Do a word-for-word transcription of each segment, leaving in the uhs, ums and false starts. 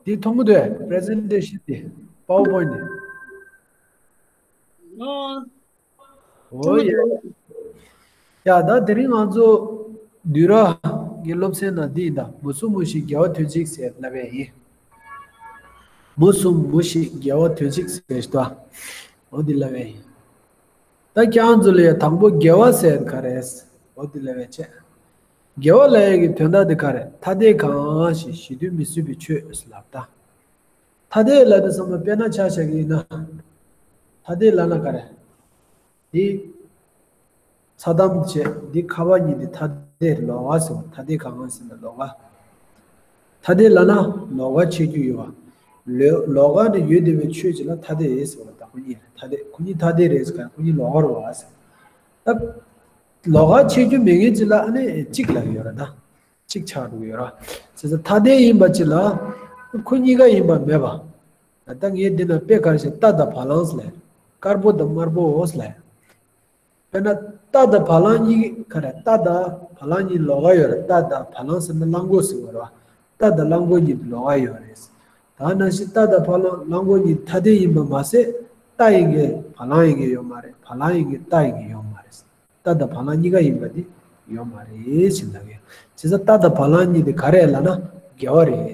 འདི་མཐོང་གི་འདུག་པྲེ་ཛེན་ཊེ་ཤན་འདི། པ་ཝར་པོ་ཡིན་ཊི་འདི། ཨོ། ཨོ་ཡ། ཡ་ད་དེ་རིང་ང་ཚོ་དུས་རབས་ཀྱི་སློབ་ཚན་ནང་འདི་ཡིན་ད། མུ་གསུམ་མུ་བཞི་དགེ་བ་དོན་གཅིག་ཟེར་ལབ་པ་ཡིན། མུ་གསུམ་མུ་བཞི་དགེ་བ་དོན་གཅིག་ཟེར་ཞིག་ད། འོ་འདི་ལབ་པ་ཡིན། ད་ཁྱེད་རང་ཚོ་ལ་ཡ་དང་པོ་དགེ་བ་ཟེར་ག་རེ། འོ་འདི་ལབ་པ་བྱས། དགེ་བ་ལབ་ཡ་གི་དོན་དག་འདི་ག་རེ། ཐ་དད་གང་ཞིག་གཞི་མཐུན་མི་སྲིད་པའི་ཆོས་ལབ་ད། ཐ་དད་ལབ་དུས་ཙམ་པ་དཔེར་ན་ཆ་བཞག་གི་ཡིན་ན། ཐ་དད་ལབ་ན་ག་རེ། འདི་ཚྭ་དམ་བྱས། འདི་ཁ་བ་གཉིས་འདི་ཐ་དད་ལོགས་ཀ་ཟེར་བ། ཐ་དད་གང་ཟེར་ན་ལོགས་ཀ། ཐ་དད་ལབ་ན་ལོགས་ཀ་ཕྱེ་རྒྱུ་ཡོད་པ། ལོ་ལོགས་ཀ་ནས་ཡོད་བསྡད་པའི་ཆོས་ཅིག་ལ་ཐ་དད་ཟེར་བ་ད་ཁོ་གཉིས་ཐ་དད། ཁོ་གཉིས་ཐ་དད་རེད་ཟེར་ག་ཁོ་གཉིས་ལོགས་ཀ་རེད་པ་ཟེར། ད་ལོགས་ཀ་ཕྱེ་རྒྱུ་མེད་མཁན་ཅིག་ལ་ཨ་ནི་གཅིག་ལབ་ཀྱི་ཡོད་རེད་ད། གཅིག་ཆགས་འགྲོ་གི་ཡོད་རེད། བྱས་ཙང་ཐ་དད་ཡིན་པ་ཅིག་ལ་ཁོ་གཉིས་ཀ་ཡིན་པ་མེད་པ། ད་ངས་འདི་ན་དཔེ་ག་རེ་བཤད། རྟ་དང་བ་ལང་ཟེར་ལབ། དཀར་པོ་དང་དམར་པོ་ཟེར་ལབ། དཔེར་ན་རྟ་དང་བ་ལང་གཉིས་ག་རེ། རྟ་དང་བ་ལང་གཉིས་ལོགས་ཀ་ཡོད་རེད། རྟ་དང་བ་ལང་ཟེར་ན་གླང་གོག་ཟེར་བ་རེད་པ། རྟ་དང་གླང་གོག་གཉིས་ལོགས་ཀ་ཡོད་རེད། ད་ནང་བཞིན་རྟ་དང་བ་ལང་གླང་གོག་གཉིས་ཐ་དད་ཡིན་པ་མ་ཟད། རྟ་ཡིན་གྱི་བ་ལང་ཡིན་གྱི་ཡོད་མ་རེད། བ་ལང་ཡིན་གྱི་རྟ་ཡིན་གྱི་ཡོད་མ་རེད། རྟ་དང་བ་ལང་གཉིས་ཀ་ཡིན་པ་དེ་ཡོད་མ་རེད་ཟེར་ལབ་ཀྱི་ཡོད། བྱས་ཙང་རྟ་དང་བ་ལང་གཉིས་དེ་ག་རེ་ལབ་ན་དགེ་བ་རེད།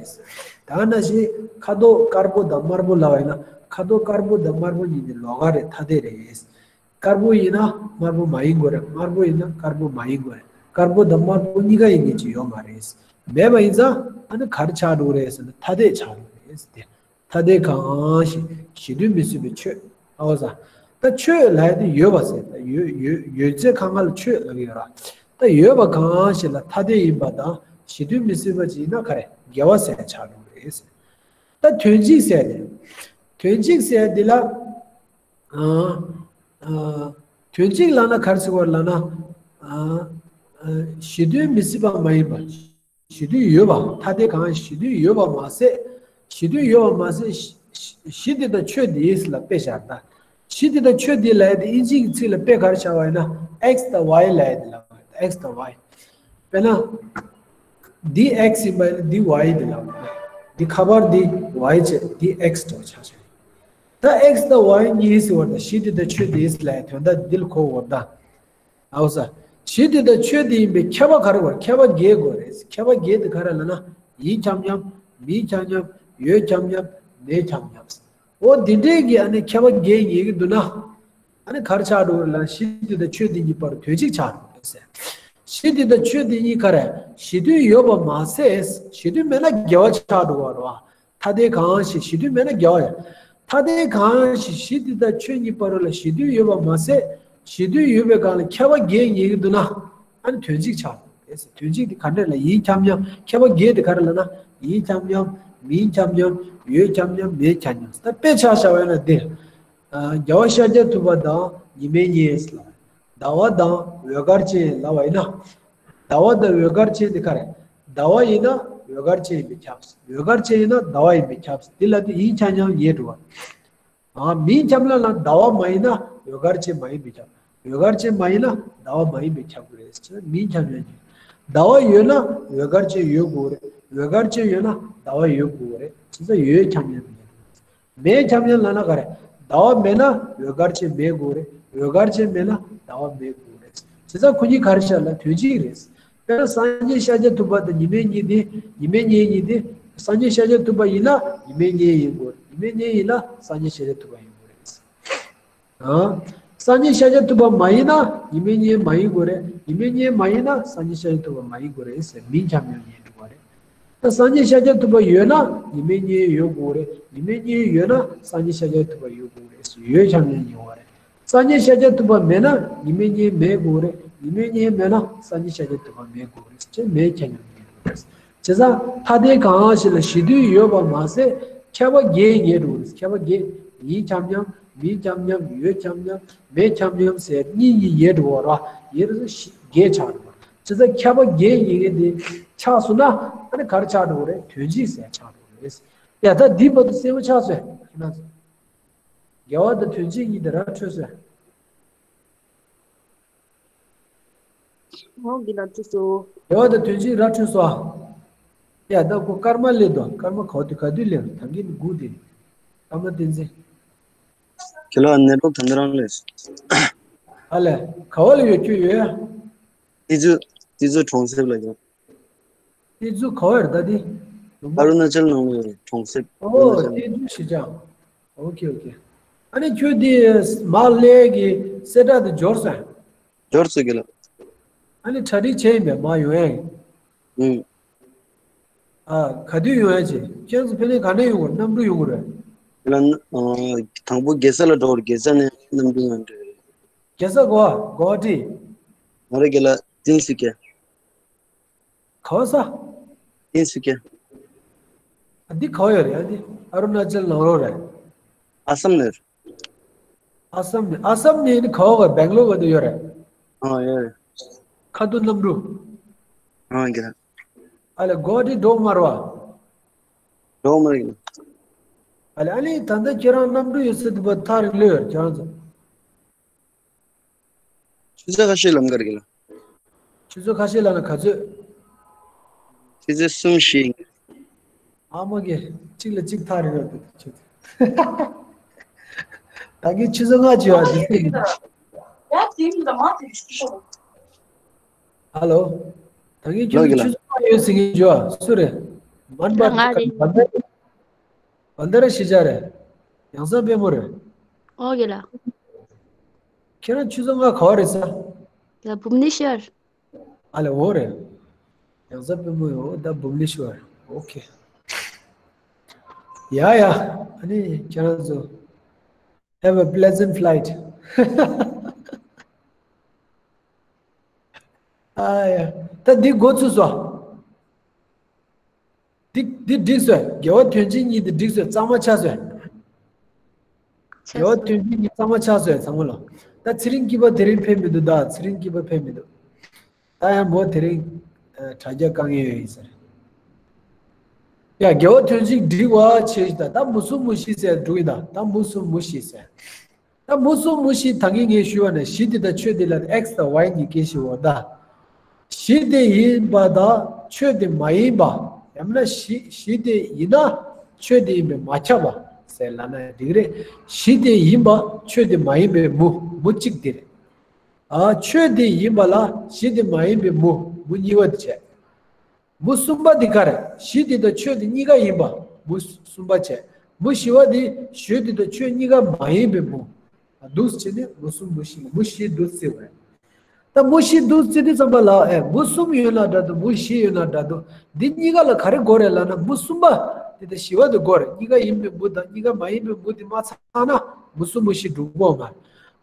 ད་ནང་བཞིན་ཁ་དོག་དཀར་པོ་དང་དམར་པོ་ལབ་པ་ཡིན་ན། ཁ་དོག་དཀར་པོ་དང་དམར་པོ་གཉིས་དེ་ལོགས་ཀ་རེད། ཐ་དད་རེད། དཀར་པོ་ཡིན་ན་དམར་པོ་མ་ཡིན་དགོས་རེད། དམར་པོ་ཡིན་ན་དཀར་པོ་མ་ཡིན་དགོས་རེད། དཀར་པོ་དང་དམར་པོ་གཉིས་ཀ་ཡིན་མཁན་ཅིག་ཡོད་མ་རེད། མེད་པ་ཡིན་ཙང་ཨ་ནི་ག་རེ་ཆགས་འགྲོ་གི་རེད་ཟེར་ན་ཐ་དད་ཆགས་འགྲོ་གི་རེད་ཟེར་ཏེ། ཐ་དད་གང་ཞིག་གཞི་མཐུན་མི་སྲིད་པའི་ཆོས། ཨའོ་ཟ། ད་ཆོས་ལབ་ཡ་དེ་ཡོད་པ་ཟེར། ད་ཡོད་ཡོད་ཡོད་ཚད་གང་ག་ལ་ཆོས་ལབ་ཀྱི་ཡོད་ར། ད་ཡོད་པ་གང་ཞིག་ལ་ཐ་དད་ཡིན་པ་དང་གཞི་མཐུན་མི་སྲིད་པ་ཅིག་ཡིན་ན་ག་རེ་དགེ་བ་ཟེར་ཆགས་འགྲོ་གི་རེད་ཟེར། ད་དོན་གཅིག་ཟེར་ཏེ། དོན་གཅིག་ཟེར་འདི་ལ། ཨ། ཨ། དོན་གཅིག་ལབ་ན་ག་རེ་ཟེར་བ་ལབ་ན། ཨ། ཨ། གཞི་མཐུན་མི་སྲིད་པ་མ་ཡིན་པ། གཞི་མཐུན་ཡོད་པ། ཐ་དད་གང་གཞི་མཐུན་ཡོད་པ་མ་ཟད། གཞི་མཐུན་ཡོད་པ་མ་ཟད། གཞི་གཞི་དེ་དང་ཆོས་དེ་ལ་དཔེ་བཞག་ན། གཞི་དེ་དང་ཆོས་དེ་ལབ་ཡ་དེ་དབྱིན་ཇིའི་ཚིག་ལ་དཔེ་ག་རེ་བཞག་པ་ཡིན་ན་X་དང་Y་ལབ་ཡ་དེ་ལ། X་དང་Y། དཔེར་ན། འདི་X་ཡིན་པ་ཡིན་ན་འདི་Y་དེ་ལ། འདི་ཁ་པར་འདི་Y་བྱས་འདི་X་འདྲ་བོ་ཆགས་ཤག་ད་X་དང་Y་གཉིས་ཟེར་བ་དང་གཞི་དེ་དང་ཆོས་དེ་ལ་དོན་དག་འདི་ལ་གོ་དགོས་ད། ཨའོ་ས། གཞི་དེ་དང་ཆོས་དེ་ཡིན་པའི་ཁྱད་པར་ག་རེ་དགོས། ཁྱད་པར་འགལ་དགོས་རེད། ཁྱད་པར་འགལ་དེ་ག་རེ་ལབ་ན་ཡིན་ཁྱབ་མཉམ། མིན་ཁྱབ་མཉམ། ཡོད་ཁྱབ་མཉམ། མེད་ཁྱབ་མཉམ། འོ་འདི་འདྲའི་གི་ཨ་ནི་ཁྱད་པར་འགལ་ངེས་ཀྱི་འདུག་ན། ཨ་ནི་ག་རེ་ཆགས་འགྲོ་གི་རེད་ལབ་ན་གཞི་དེ་དང་ཆོས་དེ་གཉིས་བར་དོན་གཅིག་ཆགས་འགྲོ་གི་རེད་ཟེར། གཞི་དེ་དང་ཆོས་དེ་གཉིས་ག་རེ་གཞི་མཐུན་ཡོད་པ་མ་ཟད་གཞི་མཐུན་མེད་ན་དགེ་བ་ཆགས་འགྲོ་གི་རེད་བ། ཐ་དད་གང་ཞིག་གཞི་མཐུན་མེད་ན་དགེ་བ་ཡོད། ཐ་དད་གང་ཞིག་གཞི་དེ་དང་ཆོས་གཉིས་བར་ལ་གཞི་མཐུན་ཡོད་པ་མ་ཟད། གཞི་མཐུན་ཡོད་པའི་སྒང་ལ་ཁྱད་པར་འགལ་ངེས་ཀྱི་འདུག་ན། ཨ་ནི་དོན་གཅིག་ཆགས་འགྲོ་གི་རེད་ཟེར། དོན་གཅིག་དེ་ག་འདྲ་ལབ་ན་ཡིན་ཁྱབ་མཉམ། ཁྱད་པར་འགལ་དེ་ག་རེ་ལབ་ན་ཡིན་ཁྱབ་མཉམ། མིན་ཁྱབ་མཉམ། ཡོད་ཁྱབ་མཉམ། མེད་ཁྱབ་མཉམ། ད་དཔེ་ཆ་བཞག་པ་ཡིན་ན་འདི། ཨ། རྒྱལ་བ་ཤཱཀྱ་ཐུབ་པ་དང་ཉི་མའི་གཉེན་ཟེར་ལབ། ཟླ་བ་དང་འོད་དཀར་ཅན་ལབ་པ་ཡིན་ན། ཟླ་བ་དང་འོད་དཀར་ཅན་དེ་ག་རེ། ཟླ་བ་ཡིན་ན་འོད་དཀར་ཅན་ཡིན་པས་ཁྱབ། འོད་དཀར་ཅན་ཡིན་ན་ཟླ་བ་ཡིན་པས་ཁྱབ། དེ་ལ་དེ་ཡིན་ཁྱབ་མཉམ་ངེས་འགྲོ་བ། ཨ། མིན་ཁྱབ་མཉམ་ལ་ཟླ་བ་མ་ཡིན་ན་འོད་དཀར་ཅན་མ་ཡིན་པས་ཁྱབ། འོད་དཀར་ཅན་མ་ཡིན་ན་ཟླ་བ་མ་ཡིན་པས་ཁྱབ་དགོས་རེད་ཟེར། མིན་ཁྱབ་མཉམ་ངེས། ཟླ་བ་ཡོད་ན་འོད་དཀར་ཅན་ཡོད་དགོས་རེད། འོད་དཀར་ཅན་ཡོད་ན་ཟླ་བ་ཡོད་དགོས་རེད། བྱས་ཙང་ཡོད་ཁྱབ་མཉམ་ངེས། མེད་ཁྱབ་མཉམ་ལབ་ན་ག་རེ། ཟླ་བ་མེད་ན་འོད་དཀར་ཅན་མེད་དགོས་རེད། འོད་དཀར་ཅན་མེད་ན་ཟླ་བ་མེད་དགོས་རེད། བྱས་ཙང་ཁོ་གཉིས་ག་རེ་ཆགས་ལབ་དོན་གཅིག་རེད། དཔེར་ན་སངས་རྒྱས་ཤཱཀྱ་ཐུབ་པ་དང་ཉི་མའི་གཉེན་དེ། ཉི་མའི་གཉེན་གཉིས་དེ། སངས་རྒྱས་ཤཱཀྱ་ཐུབ་པ་ཡིན་ན་ཉི་མའི་གཉེན་ཡིན་དགོས་རེད། ཉི་མའི་གཉེན་ཡིན་ན་སངས་རྒྱས་ཤཱཀྱ་ཐུབ་པ་ཡིན་དགོས་རེད། ཨ། སངས་རྒྱས་ཤཱཀྱ་ཐུབ་པ་མ་ཡིན་ན་ཉི་མའི་གཉེན་མ་ཡིན་དགོས་རེད། ཉི་མའི་གཉེན་མ་ཡིན་ན་སངས་རྒྱས་ཤཱཀྱ་ཐུབ་པ་མ་ཡིན་དགོས་རེད་ཟེར། མིན་ཁྱབ་མཉམ་ངེས་འགྲོ་བ་རེད། ད་སངས་རྒྱས་ཤཱཀྱ་ཐུབ་པ་ཡོད་ན་ཉི་མའི་གཉེན་ཡོད་དགོས་རེད། ཉི་མའི་གཉེན་ཡོད་ན་སངས་རྒྱས་ཤཱཀྱ་ཐུབ་པ་ཡོད་དགོས་རེད་ཟེར། ཡོད་ཁྱབ་མཉམ་ངེས་པ་རེད། སངས་རྒྱས་ཤཱཀྱ་ཐུབ་པ་མེད་ན་ཉི་མའི་གཉེན་མེད་དགོས་རེད། ཉི་མའི་གཉེན་མེད་ན་སངས་རྒྱས་ཤཱཀྱ་ཐུབ་པ་མེད་དགོས་རེད་ཅེས་མེད་ཁྱབ་མཉམ་ངེས་དགོས་རེད། བྱས་ཙང་ཐ་དད་གང་ཞིག་ལ་གཞི་མཐུན་ཡོད་པ་མ་ཟད་ཁྱད་པར་འགལ་ངེས་འགྲོ་གི་རེད། ཁྱད་པར་འགལ། ཡིན་ཁྱབ་མཉམ། མིན་ཁྱབ་མཉམ། ཡོད་ཁྱབ་མཉམ། མེད་ཁྱབ་མཉམ་ཟེར་གཉིས་གཉིས་ངེས་འགྲོ་བ་རེད་བ། ཡིན་རུང་འགལ་ཆགས་འགྲོ་བ། བྱས་ཙང་ཁྱད་པར་འགལ་ངེས་མཁན་དེ་ཆགས་སོང་ན་ཨ་ནི་ག་རེ་ཆགས་འགྲོ་གི་རེད། དོན་གཅིག་ཟེར་ཆགས་འགྲོ་གི་རེད། ཡ་ད་འདི་བར་དུ་གསལ་པོ་ཆགས་སོང་ཁྱེད་རང་ཚོ། དགེ་བ་དང་དོན་གཅིག་གཉིས་དེ་ར་འཕྲོད་སོང་། ཨོ་འདི་ལ་འཕྲོད་སོང་། དགེ་བ་དང་དོན་གཅིག་ར་འཕྲོད་སོང་ཨ། ཡ་ད་ཁོ་ཀརྨ་སླེབས་དོ། ཀརྨ་ག་བ་དེ་ག་དུས་སླེབས། ད་གིན་དགུ་དེ། ཀརྨ་བསྟན་འཛིན། ཁྱེད་ལ་ནེ་ཊོག་ད་འདི་རང་ལས། ཨ་ལས། ག་བ་ལ་ཡོད། ཁྱོད་ཡོད་ཡ། ཏི་ཛུ། ཏི་ཛུ་གྲོང་གསེབ་ལ་ཡོད། ཏི་ཛུ་ག་བ་ཡོད་ད་དེ། ཨ་རུ་ན་ཅལ་ནང་ལ་ཡོད། གྲོང་གསེབ། ཨ་རུ་ཨོ་ན་ཅལ། ཏི་ཛུ་ཞི་ཅང་། ཨོ་ཁེ་ཨོ་ཁེ། ཨ་ནི་ཁྱོད་དེ་མ་ལས་ཀྱི་གསལ་བསྒྲགས་དེ་འབྱོར་སོང་། འབྱོར་སོང་གི་ལ། ཨ་ནི་གྲ་སྒྲིག་བྱས་ཡིན་པས་མ་ཡོང་ཡ། ཨུམ། ཨ། ག་དུས་ཡོང་ཡ་བྱེད། ཁྱེད་ཚོ་ཕ་གི་ནས་ག་ནས་ཡོང་དགོས། གནམ་གྲུ་ཡོང་དགོས་རེད། ལ། ཨ། དང་པོ་རྒྱལ་ས་ལ་འགྲོ་བར་རྒྱལ་ས་ནས་གནམ་གྲུ་ཡོང་འདྲ་རེད། རྒྱལ་ས་གོ་བ། གོ་བ་ཏི། ང་རེ་རྒྱལ་ལ་ཏིན་སི་ཀེ། ག་བ་ས། ཏིན་སི་ཀེ། ཨ་འདི་ག་བ་ཡོད་རེད། ཨ་འདི་ཨ་རུ་ན་ཅལ་ནང་ལོགས་རེད། ཨ་སམ་ནས། ཨ་སམ་ནས། ཨ་སམ་ནས་ནི་ག་བ་ག་སྦེང་ལོར་ག་དུས་ཡོད་རེད། ཨ་ཡོད་རེད། ཁ་ཐུག་གནམ་གྲུ། ཨ་རྒྱལ། ཨ་ལས་གོ་བ་ཏི་འགྲོ་མ་རེད་བ། འགྲོ་མ་རེད། ཨ་ལས་ཨ་ལས་ད་ལྟ་ཁྱེད་རང་གནམ་གྲུ་ཡོད་ས་དེ་བ་ཐག་རིང་ལོས་ཡོད་ཁྱེད་རང་ཚོ། ཆུ་ཚོད་ཁ་ཤས་ལམ་ཁ་རེད་གི་ལ། ཆུ་ཚོད་ཁ་ཤས་ལ་ན་ག་ཚོད། ཆུ་ཚོད་གསུམ་བཞི། ཨ་མ་གི་གཅིག་ལ་གཅིག་ཐག་རིང་ཡོད་དེ་ཆུ་ཚོད། ད་གིན་ཆུ་ཚོད་ལྔ་བྱས་པ་དེ་སུ་ཡིན། ཧ་ལོ། ད་གིན་ཁྱོད་ལོ་གི་ལ། ཆུ་ཚོད་ལྔ་ཡོད་ཟེར་གྱི་འཇོ་སུ་རེད། མན་པ་ང་རེད། བན་དར། བན་དར་ཞི་ཅང་རེད། ཡང་སང་དཔལ་མོ་རེད། ཨོ་ཡོད་ལ། ཁྱེད་རང་ཆུ་ཚོད་ལྔ་ག་བ་རེད་ས། ཡ་བུབ་ནེ་ཤར། ཨ་ལེ་འོ་རེད། ཡང་སང་དཔལ་མོ་ཡོད་ད་བུབ་ནེ་ཤར། ཨོ་ཁེ། ཡ་ཡ། ཨ་ནི་ཁྱེད་རང་ཚོ། Have a pleasant flight. ཨ་ཡ། ད་འདི་འགོ་ཚུགས་སོ། འདི་འདི་འགྲིག་སོང་། དགེ་བ་དོན་ཆེན་གཉིས་འདི་འགྲིག་སོང་། གཙང་མ་ཆགས་སོང་། དགེ་བ་དོན་ཆེན་གཉིས་གཙང་མ་ཆགས་སོང་ཚང་མ་ལ། ད་ཚེ་རིང་སྐྱིད་པ་དེ་རིང་ཕེབས་མི་འདུག་ད་ཚེ་རིང་སྐྱིད་པ་ཕེབས་མི་འདུག་ད་ཡང་མོ་དེ་རིང་ཨ་དྲ་རྒྱ་དཀའ་ངལ་ཡོད་ཡིན་ཟེར། ཡ་དགེ་བ་དོན་ཆེན་འགྲིག་པ་བྱས་ཤིག་ད་ད་མུ་གསུམ་མུ་བཞི་ཟེར་འགྲོ་གི་ད་ད་མུ་གསུམ་མུ་བཞི་ཟེར། ད་མུ་གསུམ་མུ་བཞི་ད་གིན་ངས་ཞུས་པ་ནས་གཞི་དེ་དང་ཆོས་དེ་ལ་X་དང་Y་གཉིས་སྐད་ཞིག་འོ་ད། གཞི་དེ་ཡིན་པ་དང་ཆོས་དེ་མ་ཡིན་པ། ཡང་ན་གཞི་གཞི་དེ་ཡིན་ན་ཆོས་དེ་ཡིན་པས་མ་ཁྱབ་པ་ཟེར་ལབ་ན་འགྲིག་རེད། གཞི་དེ་ཡིན་པ་ཆོས་དེ་མ་ཡིན་པའི་མུ་མུ་གཅིག་དེ་རེད། ཨ་ཆོས་དེ་ཡིན་པ་ལ་གཞི་དེ་མ་ཡིན་པའི་མུ་མུ་གཉིས་པ་དེ་བྱས། མུ་གསུམ་པ་འདི་ག་རེ། གཞི་འདི་དང་ཆོས་འདི་གཉིས་ཀ་ཡིན་པ། མུ་གསུམ་པ་བྱས། མུ་བཞི་བ་འདི་གཞི་འདི་དང་ཆོས་གཉིས་ཀ་མ་ཡིན་པའི་མུ། འདུག་བྱས་ནས་མུ་གསུམ་མུ་བཞི་མུ་བཞི་འདུག་བརྩི་བས། ད་མུ་བཞི་འདུག་བརྩི་དུས་ཙམ་པ་ལ་ཨེ་མུ་གསུམ་ཡོད་ན་འདྲ་འདུག་མུ་བཞི་ཡོད་ན་འདྲ་འདུག་འདི་གཉིས་ཀ་ལ་ག་རེ་དགོས་རེད་ལབ་ན་མུ་གསུམ་པ་འདི་དང་བཞི་བ་འདི་དགོས་རེད། གཉིས་ཀ་ཡིན་པའི་མུ་དང་གཉིས་ཀ་མ་ཡིན་པའི་མུ་འདི་མ་ཚང་ན་མུ་གསུམ་མུ་བཞི་འགྲུབ་གོ་མ་རེད།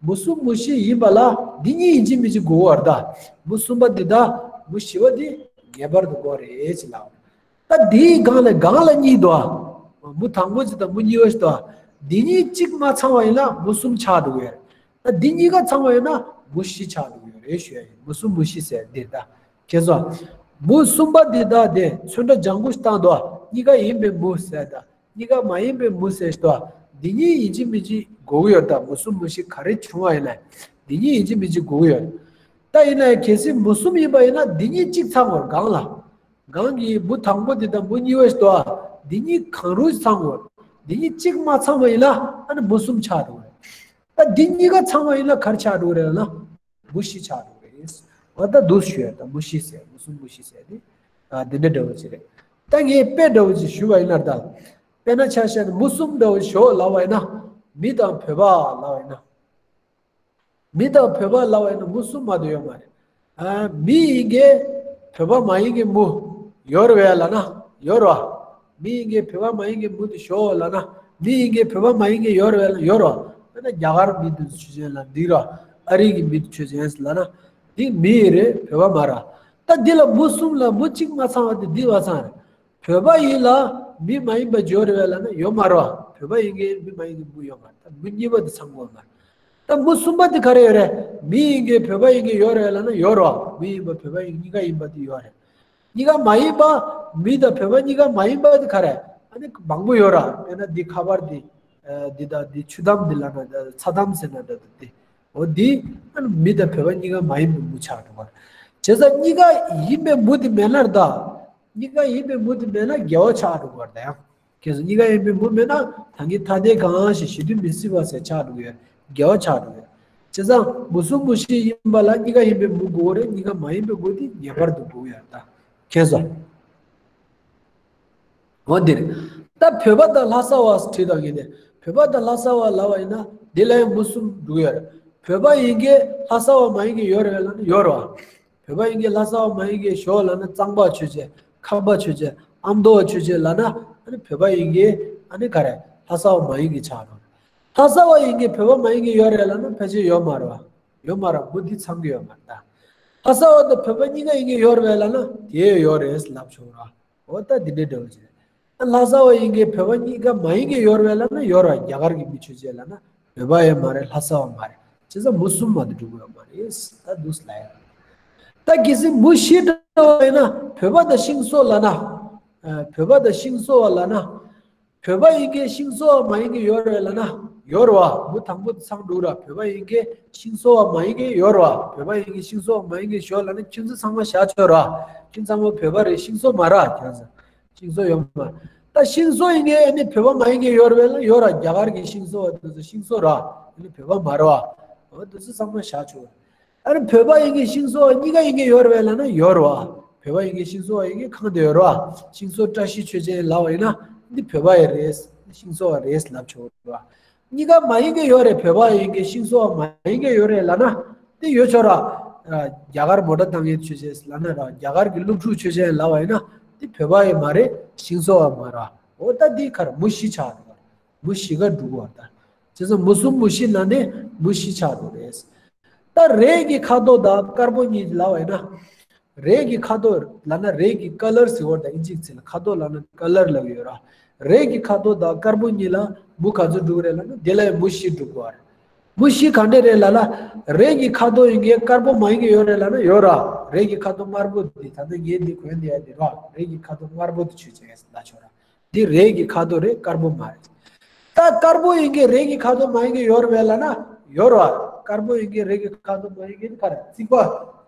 མུ་གསུམ་མུ་བཞི་ཡིན་པ་ལ་འདི་གཉིས་ཡིན་གཅིག་མིན་གཅིག་དགོས་བར་ད། མུ་གསུམ་པ་འདི་དང་མུ་བཞི་བ་འདི་ངེས་པར་དུ་དགོས་རེད་ཅེས་ལབ། ད་འདིའི་སྒང་ལ་སྒང་ལ་གཉིས་འདུག་མུ་དང་པོ་ཅིག་དང་མུ་གཉིས་པ་ཞིག་འདུག་འདི་གཉིས་གཅིག་མ་ཚང་བ་ཡིན་ན་མུ་གསུམ་ཆགས་འགྲོ་གི་ཡོད་རེད། ད་འདི་གཉིས་ཀ་ཚང་བ་ཡིན་ན་མུ་བཞི་ཆགས་འགྲོ་གི་ཡོད་རེད་ཞུ་ཡ་ཡིན། མུ་གསུམ་མུ་བཞི་ཟེར་འདི་ད་ཁྱེད་ཚོ། མུ་གསུམ་པ་འདི་ད་དེ་ཚོན་ཁྲ་ལྗང་གུ་ཞིག་བཏང་འདུག་གཉིས་ཀ་ཡིན་པའི་མུ་ཟེར་ད། གཉིས་ཀ་མ་ཡིན་པའི་མུ་ཟེར་ཞིག་འདུག་འདི་གཉིས་ཡིན་གཅིག་མིན་གཅིག་དགོས་ཀྱི་ཡོད་རེད། ད་མུ་གསུམ་མུ་བཞི་ག་རེ་བྱུང་བ་ཡིན་ན་འདི་གཉིས་ཡིན་གཅིག་མིན་གཅིག་དགོས་ཀྱི་ཡོད་རེད། ད་ཡིན་ན་ཡང་གལ་སྲིད་མུ་གསུམ་ཡིན་པ་ཡིན་ན་འདི་གཉིས་གཅིག་ཚང་དགོས་རེད་སྒང་ལ། སྒང་གི་མུ་དང་པོ་འདི་དང་མུ་གཉིས་པ་ཞིག་འདུག་འདི་གཉིས་གང་རུང་ཚང་དགོས་རེད། འདི་གཉིས་གཅིག་མ་ཚང་བ་ཡིན་ན་ཨ་ནི་མུ་གསུམ་ཆགས་འགྲོ་གི་རེད། ད་འདི་གཉིས་ཀ་ཚང་བ་ཡིན་ན་ག་རེ་ཆགས་འགྲོ་གི་རེད་ལབ་ན། མུ་བཞི་ཆགས་འགྲོ་གི་རེད། འོ་ད་འདུག་ཞུ་ཡ་ད་མུ་བཞི་ཟེར་མུ་གསུམ་མུ་བཞི་ཟེར་ནི། ཨ་འདི་འདྲ་འདྲ་བོ་ཅིག་རེད། ད་ངས་དཔེ་འདྲ་བོ་ཅིག་ཞུ་བ་ཡིན་ན་ད། དཔེར་ན་ཆ་བཞག་ན་མུ་གསུམ་འདྲ་བོ་ཞོག་ལབ་པ་ཡིན་ན། མི་དང་བོད་པ་ལབ་པ་ཡིན་ན། མི་དང་བོད་པ་ལབ་པ་ཡིན་ན་མུ་གསུམ་མ་གཏོགས་ཡོད་མ་རེད། ཨ་མི་ཡིན་གྱི་བོད་པ་མ་ཡིན་གྱི་མུ་ཡོད་རེད་པས་ལབ་ན་ཡོད་རེད་པ། མི་ཡིན་གྱི་བོད་པ་མ་ཡིན་གྱི་མུ་དེ་ཞོག་ལབ་ན་མི་ཡིན་གྱི་བོད་པ་མ་ཡིན་གྱི་ཡོད་རེད་པས་ལབ་ན་ཡོད་རེད་པ། དཔེར་ན་རྒྱ་གར་མི་དེ་ཚོ་ཆོས་ཅན་ལབ་འདི་རེད་པ། ཨ་རི་གི་མི་དེ་ཆོས་ཅན་ལབ་ན་འདི་མི་ཡིན་རེད་བོད་པ་མ་རེད། ད་འདི་ལ་མུ་གསུམ་ལ་མུ་གཅིག་མ་ཚང་བ་དེ་འདི་བ་ཚང་རེད། བོད་པ་ཡིན་ལ་མི་མ་ཡིན་པ་ཡོད་རེད་པས་ལབ་ན་ཡོད་མ་རེད་པ། བོད་པ་ཡིན་གྱི་མི་མ་ཡིན་གྱི་མུ་ཡོད་མ་རེད། ད་མུ་གཉིས་པ་དེ་ཚང་དགོས་མ་རེད། ད་མུ་གསུམ་པ་དེ་ག་རེ་ཡོད་རེད། མི་ཡིན་གྱི་བོད་པ་ཡིན་གྱི་ཡོད་རེད་ལབ་ན་ཡོད་རེད་པ། མི་ཡིན་པ་བོད་པ་ཡིན་གཉིས་ཀ་ཡིན་པ་དེ་ཡོད་རེད། གཉིས་ཀ་མ་ཡིན་པ་མི་དང་བོད་པ་གཉིས་ཀ་མ་ཡིན་པ་དེ་ག་རེ། ཨ་ནི་མང་པོ་ཡོད་རེད། དཔེར་ན་འདི་ཁ་པར་འདི་འདི་དང་འདི་ཆུ་དམ་འདི་ལབ་ན་ཚྭ་དམ་ཟེར་ན་འདྲ་འདུག་སྟེ། འོ་འདི་ཨ་ནི་མི་དང་བོད་པ་གཉིས་ཀ་མ་ཡིན་པའི་མུ་ཆགས་འགྲོ་གི་རེད། བྱས་ཙང་གཉིས་ཀ་ཡིན་པའི་མུ་དེ་མེད་ན་རེད་ད། གཉིས་ཀ་ཡིན་པའི་མུ་དེ་མེད་ན་དགེ་བ་ཆགས་འགྲོ་གི་རེད་ད་ཡང་། ཁྱེད་ཚོ་གཉིས་ཀ་ཡིན་པའི་མུ་མེད་ན་ད་གིན་ཐ་དད་གང་ཞིག་གཞི་མཐུན་མི་སྲིད་པ་ཟེར་ཆགས་འགྲོ་གི་ཡོད། དགེ་བ་ཆགས་འགྲོ་གི་ཡོད། བྱས་ཙང་མུ་གསུམ་མུ་བཞི་ཡིན་པ་ལ་གཉིས་ཀ་ཡིན་པའི་མུ་དགོས་རེད། གཉིས་ཀ་མ་ཡིན་པའི་མུ་དེ་ངེས་པར་དུ་དགོས་ཡོད་ད། ཁྱེད་ཚོ། འོ་འདིར། ད་བོད་པ་དང་ལྷ་ས་བ་བྲིས་དང་གིན་ནས། བོད་པ་དང་ལྷ་ས་བ་ལབ་པ་ཡིན་ན་འདི་ལ་ཡང་མུ་གསུམ་འདུག་ཡོད་རེད། བོད་པ་ཡིན་གྱི་ལྷ་ས་བ་མ་ཡིན་གྱི་ཡོད་རེད་ལབ་ན་ཡོད་རེད་བ། བོད་པ་ཡིན་གྱི་ལྷ་ས་བ་མ་ཡིན་གྱི་ཞོག་ལབ་ན་གཙང་པ་ཆོས་རྗེ། ཁམས་པ་ཆོས་རྗེ། ཨ་མདོ་བ་ཆོས་རྗེ་ལབ་ན། ཨ་ནི་བོད་པ་ཡིན་གྱི་ཨ་ནི་ག་རེ་ལྷ་ས་བ་མ་ཡིན་གྱི་ཆགས་འགྲོ། ལྷ་ས་བ་ཡིན་གྱི་བོད་པ་མ་ཡིན་གྱི་ཡོད་རེད་ལབ་ན་ཕལ་ཆེར་ཡོད་མ་རེད་བ། ཡོད་མ་རེད། མུ་འདི་ཚང་གི་ཡོད་མ་རེད་ད། ལྷ་ས་བ་དང་བོད་པ་གཉིས་ཀ་ཡིན་གྱི་ཡོད་རེད་ལབ་ན་དེ་ཡོད་རེད་ལབ་ཆོག་ར། འོ་ད་འདི་འདྲའི་འདྲ་བོ་ཅིག་རེད། ལྷ་ས་བ་ཡིན་གྱི་བོད་པ་གཉིས་ཀ་མ་ཡིན་གྱི་ཡོད་རེད་ལབ་ན་ཡོད་ར། རྒྱ་གར་གྱི་མི་ཆོས་ཅན་ལབ་ན་བོད་པ་ཡང་མ་རེད། ལྷ་ས་བ་མ་རེད། བྱས་ཙང་མུ་གསུམ་མ་གཏོགས་འགྲོ་གི་ཡོད་མ་རེད། ད་འདུག་སེ་ལབ་ཡ། ད་གལ་སྲིད་མུ་བཞི་འདྲ་བ་ཡིན་ན་བོད་པ་དང་ཤིང་བཟོ་ལབ་ན། ཨ། བོད་པ་དང་ཤིང་བཟོ་བ་ལབ་ན། བོད་པ་ཡིན་གྱི་ཤིང་བཟོ་བ་མ་ཡིན་གྱི་ཡོད་རེད་ལབ་ན་ཡོད་རེད་བ། མུ་དང་པོ་དེ་ཚང་འགྲོ་ར། བོད་པ་ཡིན་གྱི་ཤིང་བཟོ་བ་མ་ཡིན་གྱི་ཡོད་རེད་བ། བོད་པ་ཡིན་གྱི་ཤིང་བཟོ་བ་མ་ཡིན་གྱི་ཞོག་ལབ་ན་ཁྱོད་ཚོ་ཚང་མ་བཞག་ཆོག་ར། ཁྱོད་ཚང་མ་བོད་པ་རེད། ཤིང་བཟོ་མ་རེད། ཁྱོད་ཚོ་ཤིང་བཟོ་ཡོད་མ་རེད། ད་ཤིང་བཟོ་ཡིན་གྱི་ཨ་ནི་བོད་པ་མ་ཡིན་གྱི་ཡོད་རེད་ལབ་ན་ཡོད་ར། རྒྱ་གར་གྱི་ཤིང་བཟོ་བ་དེ་ཚོ་ཤིང་བཟོ་ར། ཨ་ནི་བོད་པ་མ་རེད་བ། འོ་དེ་ཚོ་ཚང་མ་བཞག་ཆོག་ར། ཨ་ནི་བོད་པ་ཡིན་གྱི་ཤིང་བཟོ་བ་གཉིས་ཀ་ཡིན་གྱི་ཡོད་རེད་ལབ་ན་ཡོད་རེད་བ། བོད་པ་ཡིན་གྱི་ཤིང་བཟོ་བ་ཡིན་གྱི་གང་དུ་ཡོད་རེད་བ། ཤིང་བཟོ་བཀྲ་ཤིས་ཆོས་ཅན་ལབ་པ་ཡིན་ན་འདི་བོད་པ་ཡི་རེད། ཤིང་བཟོ་བ་རེད་ལབ་ཆོག་རེད་བ། གཉིས་ཀ་མ་ཡིན་གྱི་ཡོད་རེད། བོད་པ་ཡིན་གྱི་ཤིང་བཟོ་བ་མ་ཡིན་གྱི་ཡོད་རེད་ལབ་ན་འདི་ཡོད་ཆོག་ར། རྒྱ་གར་མོ་ཊ་བཏང་མཁན་ཆོས་ཅན་ལབ་ན་ར། རྒྱ་གར་གྱི་སློབ་ཕྲུག་ཆོས་ཅན་ལབ་པ་ཡིན་ན་འདི་བོད་པ་ཡི་མ་རེད། ཤིང་བཟོ་བ་མ་རེད་བ། འོ་ད་འདི་ག་རེ་མུ་བཞི་ཆགས་འདུག་བ། མུ་བཞི་ཀ་འགྲོ་གི་བ་ད། བྱས་ཙང་མུ་གསུམ་མུ་བཞི་ན་ནི་མུ་བཞི་ཆགས་འགྲོ་རེད། ད་རས་ཀྱི་ཁ་དོག་དང་དཀར་པོ་གཉིས་ལབ་པ་ཡིན་ན། རས་ཀྱི་ཁ་དོག་ལབ་ན་རས་ཀྱི་ཀ་ལར་ཟེར་བ་དང་། ཨིན་ཇིའི་ཚིག་ལ་ཁ་དོག་ལབ་ན་ཀ་ལར་ལབ་ཡོད་ར། རས་ཀྱི་ཁ་དོག་དང་དཀར་པོ་གཉིས་ལ་མུ་ག་ཚོད་འགྲོ་གི་རེད་ལབ་ན་དེ་ལ་ཡང་མུ་བཞི་འགྲོ་གི་བ་རེད། མུ་བཞི་ག་འདྲ་རེད་ལབ་ན། རས་ཀྱི་ཁ་དོག་ཡིན་གྱི་དཀར་པོ་མ་ཡིན་གྱི་ཡོད་རེད་ལབ་ན་ཡོད་ར། རས་ཀྱི་ཁ་དོག་དམར་པོ་དེ་ད་ལྟ་ངས་འདི་གོན་བསྡད་ཡ་དེ་ར། རས་ཀྱི་ཁ་དོག་དམར་པོ་དེ་ཆོས་ཅན་ལབ་ཆོག་ར། འདི་རས་ཀྱི་ཁ་དོག་རེད། དཀར་པོ་མ་རེད། ད་དཀར་པོ་ཡིན་གྱི་རས་ཀྱི་ཁ་དོག་མ་ཡིན་གྱི་ཡོད་རེད་ལབ་ན་ཡོད་རེད་བ། དཀར་པོ་ཡིན་གྱི་རས་ཀྱི་ཁ་དོག་མ་ཡིན་གྱི་ག་རེ། རྩིག་པ།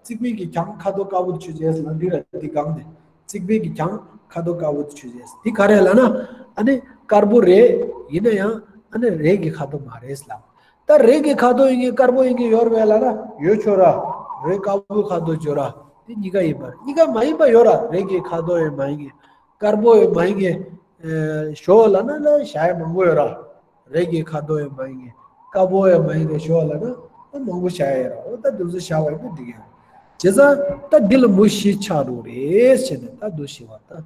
རྩིག་པའི་གི་གྱང་ཁ་དོག་དཀར་པོ་དེ་ཆོས་ཅན་ལབ་འདི་ར། འདི་སྒང་དེ། རྩིག་པའི་གི་གྱང་ཁ་དོག་དཀར་པོ་དེ་ཆོས་ཅན་འདི་ག་རེ་ལབ་ན། ཨ་ནི་དཀར་པོ་རེད། ཡིན་ན་ཡང་ཨ་ནི་རས་ཀྱི་ཁ་དོག་མ་རེད་ལབ། ད་རས་ཀྱི་ཁ་དོག་ཡིན་གྱི་དཀར་པོ་ཡིན་གྱི་ཡོད་རེད་ལབ་ན་ཡོད་ཆོག་ར། རས་དཀར་པོའི་ཁ་དོག་ཆོག་ར། དེ་གཉིས་ཀ་ཡིན་པ་རེད། གཉིས་ཀ་མ་ཡིན་པ་ཡོད་ར། རས་ཀྱི་ཁ་དོག་ཡང་མ་ཡིན་གྱི། དཀར་པོ་ཡང་མ་ཡིན་གྱི། ཨེ། ཞོག་ལབ་ན་ལ་བཞག་ཡ་མང་པོ་ཡོད་ར། རས་ཀྱི་ཁ་དོག་ཡང་མ་ཡིན་གྱི། དཀར་པོ་ཡང་མ་ཡིན་གྱི་ཞོག་ལབ་ན་ཨ་མང་པོ་བཞག་ཡ་ཡོད་ར། འོ་ད་དེ་ཚོ་བཞག་པ་ཡིན་ན་འགྲིག་གི་རེད། བྱས་ཙང་ད་འདི་ལ་མུ་བཞི་ཆགས་འགྲོ་རེད་ཟེར་ནས་ད་འདུག་ཞེས་པ་ད།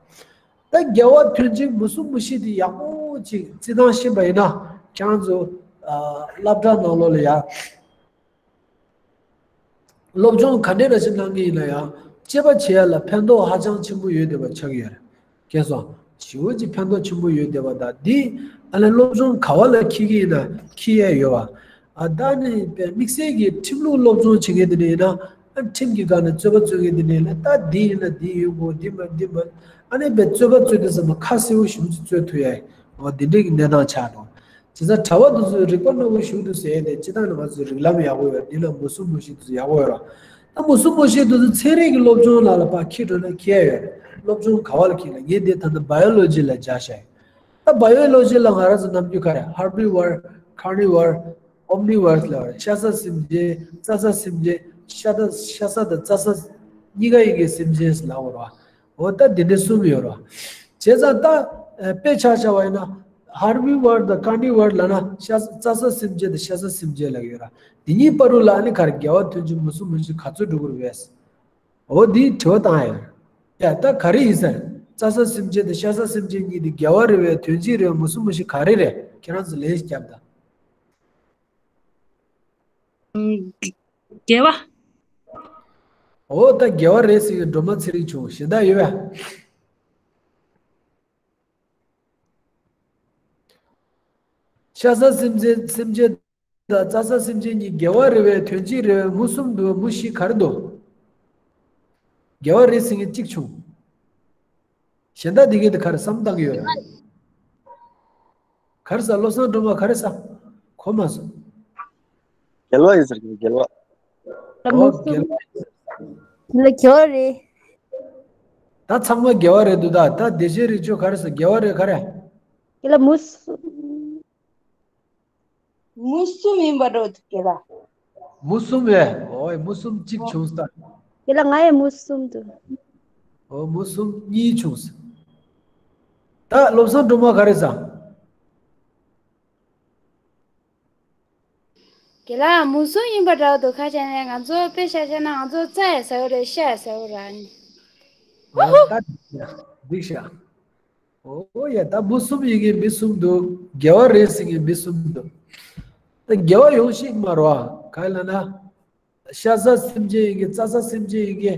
ད་དགེ་བ་དོན་གཅིག་མུ་གསུམ་མུ་བཞི་དེ་ཡག་པོ་ཅིག་རྩི་སྟངས་ཤེས་པ་ཡིན་ན་ཁྱེད་རང་ཚོ། ཨ། སློབ་གྲྭ་ནང་ལོགས་ལ་ཡ། སློབ་སྦྱོང་ག་འདྲ་ར་ཞིག་གནང་གི་ཡིན་ན་ཡང་དཔྱད་པ་བྱེད་ཡ་ལ་ཕན་ཐོགས་ཧ་ཅང་ཆེན་པོ་ཡོད་བསྡད་པ་ཆགས་ཀྱི་ཡོད་རེད། མཁྱེན་སོང་། ཞེ་པོ་ཅིག་ཕན་ཐོགས་ཆེན་པོ་ཡོད་བསྡད་པ་དང་འདི་ཨ་ལས་སློབ་སྦྱོང་ག་བ་ལ་འཁྱེར་གྱི་ཡིན་ན་འཁྱེར་ཡ་ཡོད་པ། ཨ། ད་ནི་དམིགས་བསལ་གྱི་ཁྲིམས་ལུགས་སློབ་སྦྱོང་བྱེད་མཁན་དེ་འདྲ་ཡིན་ན། ཨ། ཁྲིམས་ཀྱི་སྒང་ནས་རྩོད་པ་རྩོད་མཁན་དེ་འདྲ་ཡིན་ན་ད་འདི་ཡིན་ན་འདི་ཡོད་དགོས། འདི་མ་འདི་མ། ཨ་ནི་བས་རྩོད་པ་རྩོད་དུས་ཙམ་པ་ཁ་གསལ་པོ་ཞེ་པོ་ཅིག་རྩོད་ཐུབ་ཡ་ཡིན། འོ་འདི་འདྲའི་གི་གནས་སྟངས་ཆགས་འགྲོ། བྱས་ཙང་གྲྭ་པ་དེ་ཚོས་རིག་པ་རྣོན་པོ་ཞེ་པོ་འདུག་ཟེར་ཡ་དེ་སྤྱིར་བཏང་ནས་ང་ཚོས་རིགས་ལམ་ཡག་པོ་ཡོད། འདི་ལ་མུ་གསུམ་མུ་བཞི་དེ་ཚོ་ཡག་པོ་ཡོད་ར། ད་མུ་གསུམ་མུ་བཞི་དེ་ཚོ་ཚན་རིག་གི་སློབ་སྦྱོང་ནང་ལ་ཕར་འཁྱེར་འགྲོ་ན་འཁྱེར་ཡ་ཡོད་རེད། སློབ་སྦྱོང་ག་བ་ལ་འཁྱེར་ན། ངས་འདི་ད་ལྟ་བ་ཡོ་ལོ་ཇི་ལ་སྦྱར་བཞག་ཡོད། ད་བ་ཡོ་ལོ་ཇི་ལ་ང་རང་ཚོ་ནམ་རྒྱུན་ག་རེ། ཧར་བི་ཝར། ཀར་ནི་ཝར། ཨོམ་ནི་ཝར་ལབ་པ་རེད། ཤ་ཟ་སེམས་ཅན། རྩྭ་ཟ་སེམས་ཅན། ཤ་ད། ཤ་ཟ་དང་རྩྭ་ཟ་གཉིས་ཀ་ཡིན་གྱི་སེམས་ཅན་ལབ་པ་རེད་བ། འོ་ད་འདི་འདྲ་གསུམ་ཡོད་རེད་བ། བྱས་ཙང་ད། ཨ། དཔེ་ཆ་བཞག་པ་ཡིན་ན་ཧར་བི་ཝར་དང་ཀར་ནི་ཝར་ལབ་ན་ཤ། རྩྭ་ཟ་སེམས་ཅན་དང་ཤ་ཟ་སེམས་ཅན་ལབ་ཀྱི་ཡོད་ར། འདི་གཉིས་བར་དུ་ལ་ཨ་ནི་ག་རེ། དགེ་བ་དོན་གཅིག་མུ་གསུམ་མུ་བཞི་ག་ཚོད་འགྲོ་གི་རེད་པས། འོ་འདི་དྲི་བ་བཏང་ཡ་ཡོད་རེད། ཡ་ད་ག་རེ་ཡིན་ཟེར། རྩྭ་ཟ་སེམས་ཅན་དང་ཤ་ཟ་སེམས་ཅན་གཉིས་དེ་དགེ་བ་རེད་པས། དོན་གཅིག་རེད་པས། མུ་གསུམ་མུ་བཞི་ག་རེ་རེད། ཁྱེད་རང་ཚོ་ལན་ཞིག་རྒྱོབ་དང་། ཨང་། དགེ་བ། འོ་ད་དགེ་བ་རེད་ཟེར་གྱི་སྒྲོལ་མ་ཚེ་རིང་བྱུང་། གཞན་དག་ཡོད་པས། ཤ་ཟ་སེམས་ཅན། སེམས་ཅན་དང་རྩྭ་ཟ་སེམས་ཅན་གཉིས་དགེ་བ་རེད་པས། དོན་གཅིག་རེད་པས། མུ་གསུམ་འདུག་པས། མུ་བཞི་ག་རེ་འདུག་དགེ་བ་རེད་ཟེར་མཁན་གཅིག་བྱུང་། གཞན་དག་འདི་གས་དེ་ག་རེ་བསམ་བཏང་གི་ཡོད་རེད། ག་རེ་ཟ། བློ་བཟང་སྒྲོལ་མ་ག་རེ་ཟ། གོ་མ་སོང་། རྒྱལ་བ་ཡིན་ཟེར་གི། རྒྱལ་བ། ཨོ་རྒྱལ་བ། ལ་གྱོ་རེད། ད་ཚང་མ་དགེ་བ་རེད་འདུག་ད་ད་བདེ་གཤེགས་རིགས་མཆོག་ག་རེ་ཟེར། དགེ་བ་རེད་ག་རེ། དེ་ལ་མུ་གསུམ། མུ་གསུམ་ཡིན་པ་འགྲོ་འདུག་ག་ལ། མུ་གསུམ་ཡོད། ཨོ་ཡ། མུ་གསུམ་གཅིག་བྱུང་ས། དེ་ལ་ང་ཡི་མུ་གསུམ་འདུག་ཨོ། མུ་གསུམ་གཉིས་བྱུང་ས། ད་བློ་བཟང་སྒྲོལ་མ་ག་རེ་ཟེར། དེ་ལ་མུ་གསུམ་ཡིན་པ་འདྲ་འདུག་ཁ་ཤས་ནས་ང་ཚོ་དཔེ་ཆ་བཤད་ན་ང་ཚོ་རྩྭ་ཡང་ཟ་གི་རེད། ཤ་ཡང་ཟ་གི་རེད་ཨ་ནི། ཨོ་ཧོ། ད་འགྲིག་ཤག་འགྲིག་ཤག་ཨོ་ཡ། ད་མུ་གསུམ་ཡིན་མཁན་མི་གསུམ་འདུག་དགེ་བ་རེད་ཟེར་མཁན་མི་གསུམ་འདུག་ད་དགེ་བ་ཡོང་ཤེས་མ་རེད་བ། ག་རེ་ལབ་ན། ཤ་ཟ་སེམས་ཅན་ཡིན་གྱི་རྩྭ་ཟ་སེམས་ཅན་ཡིན་གྱི།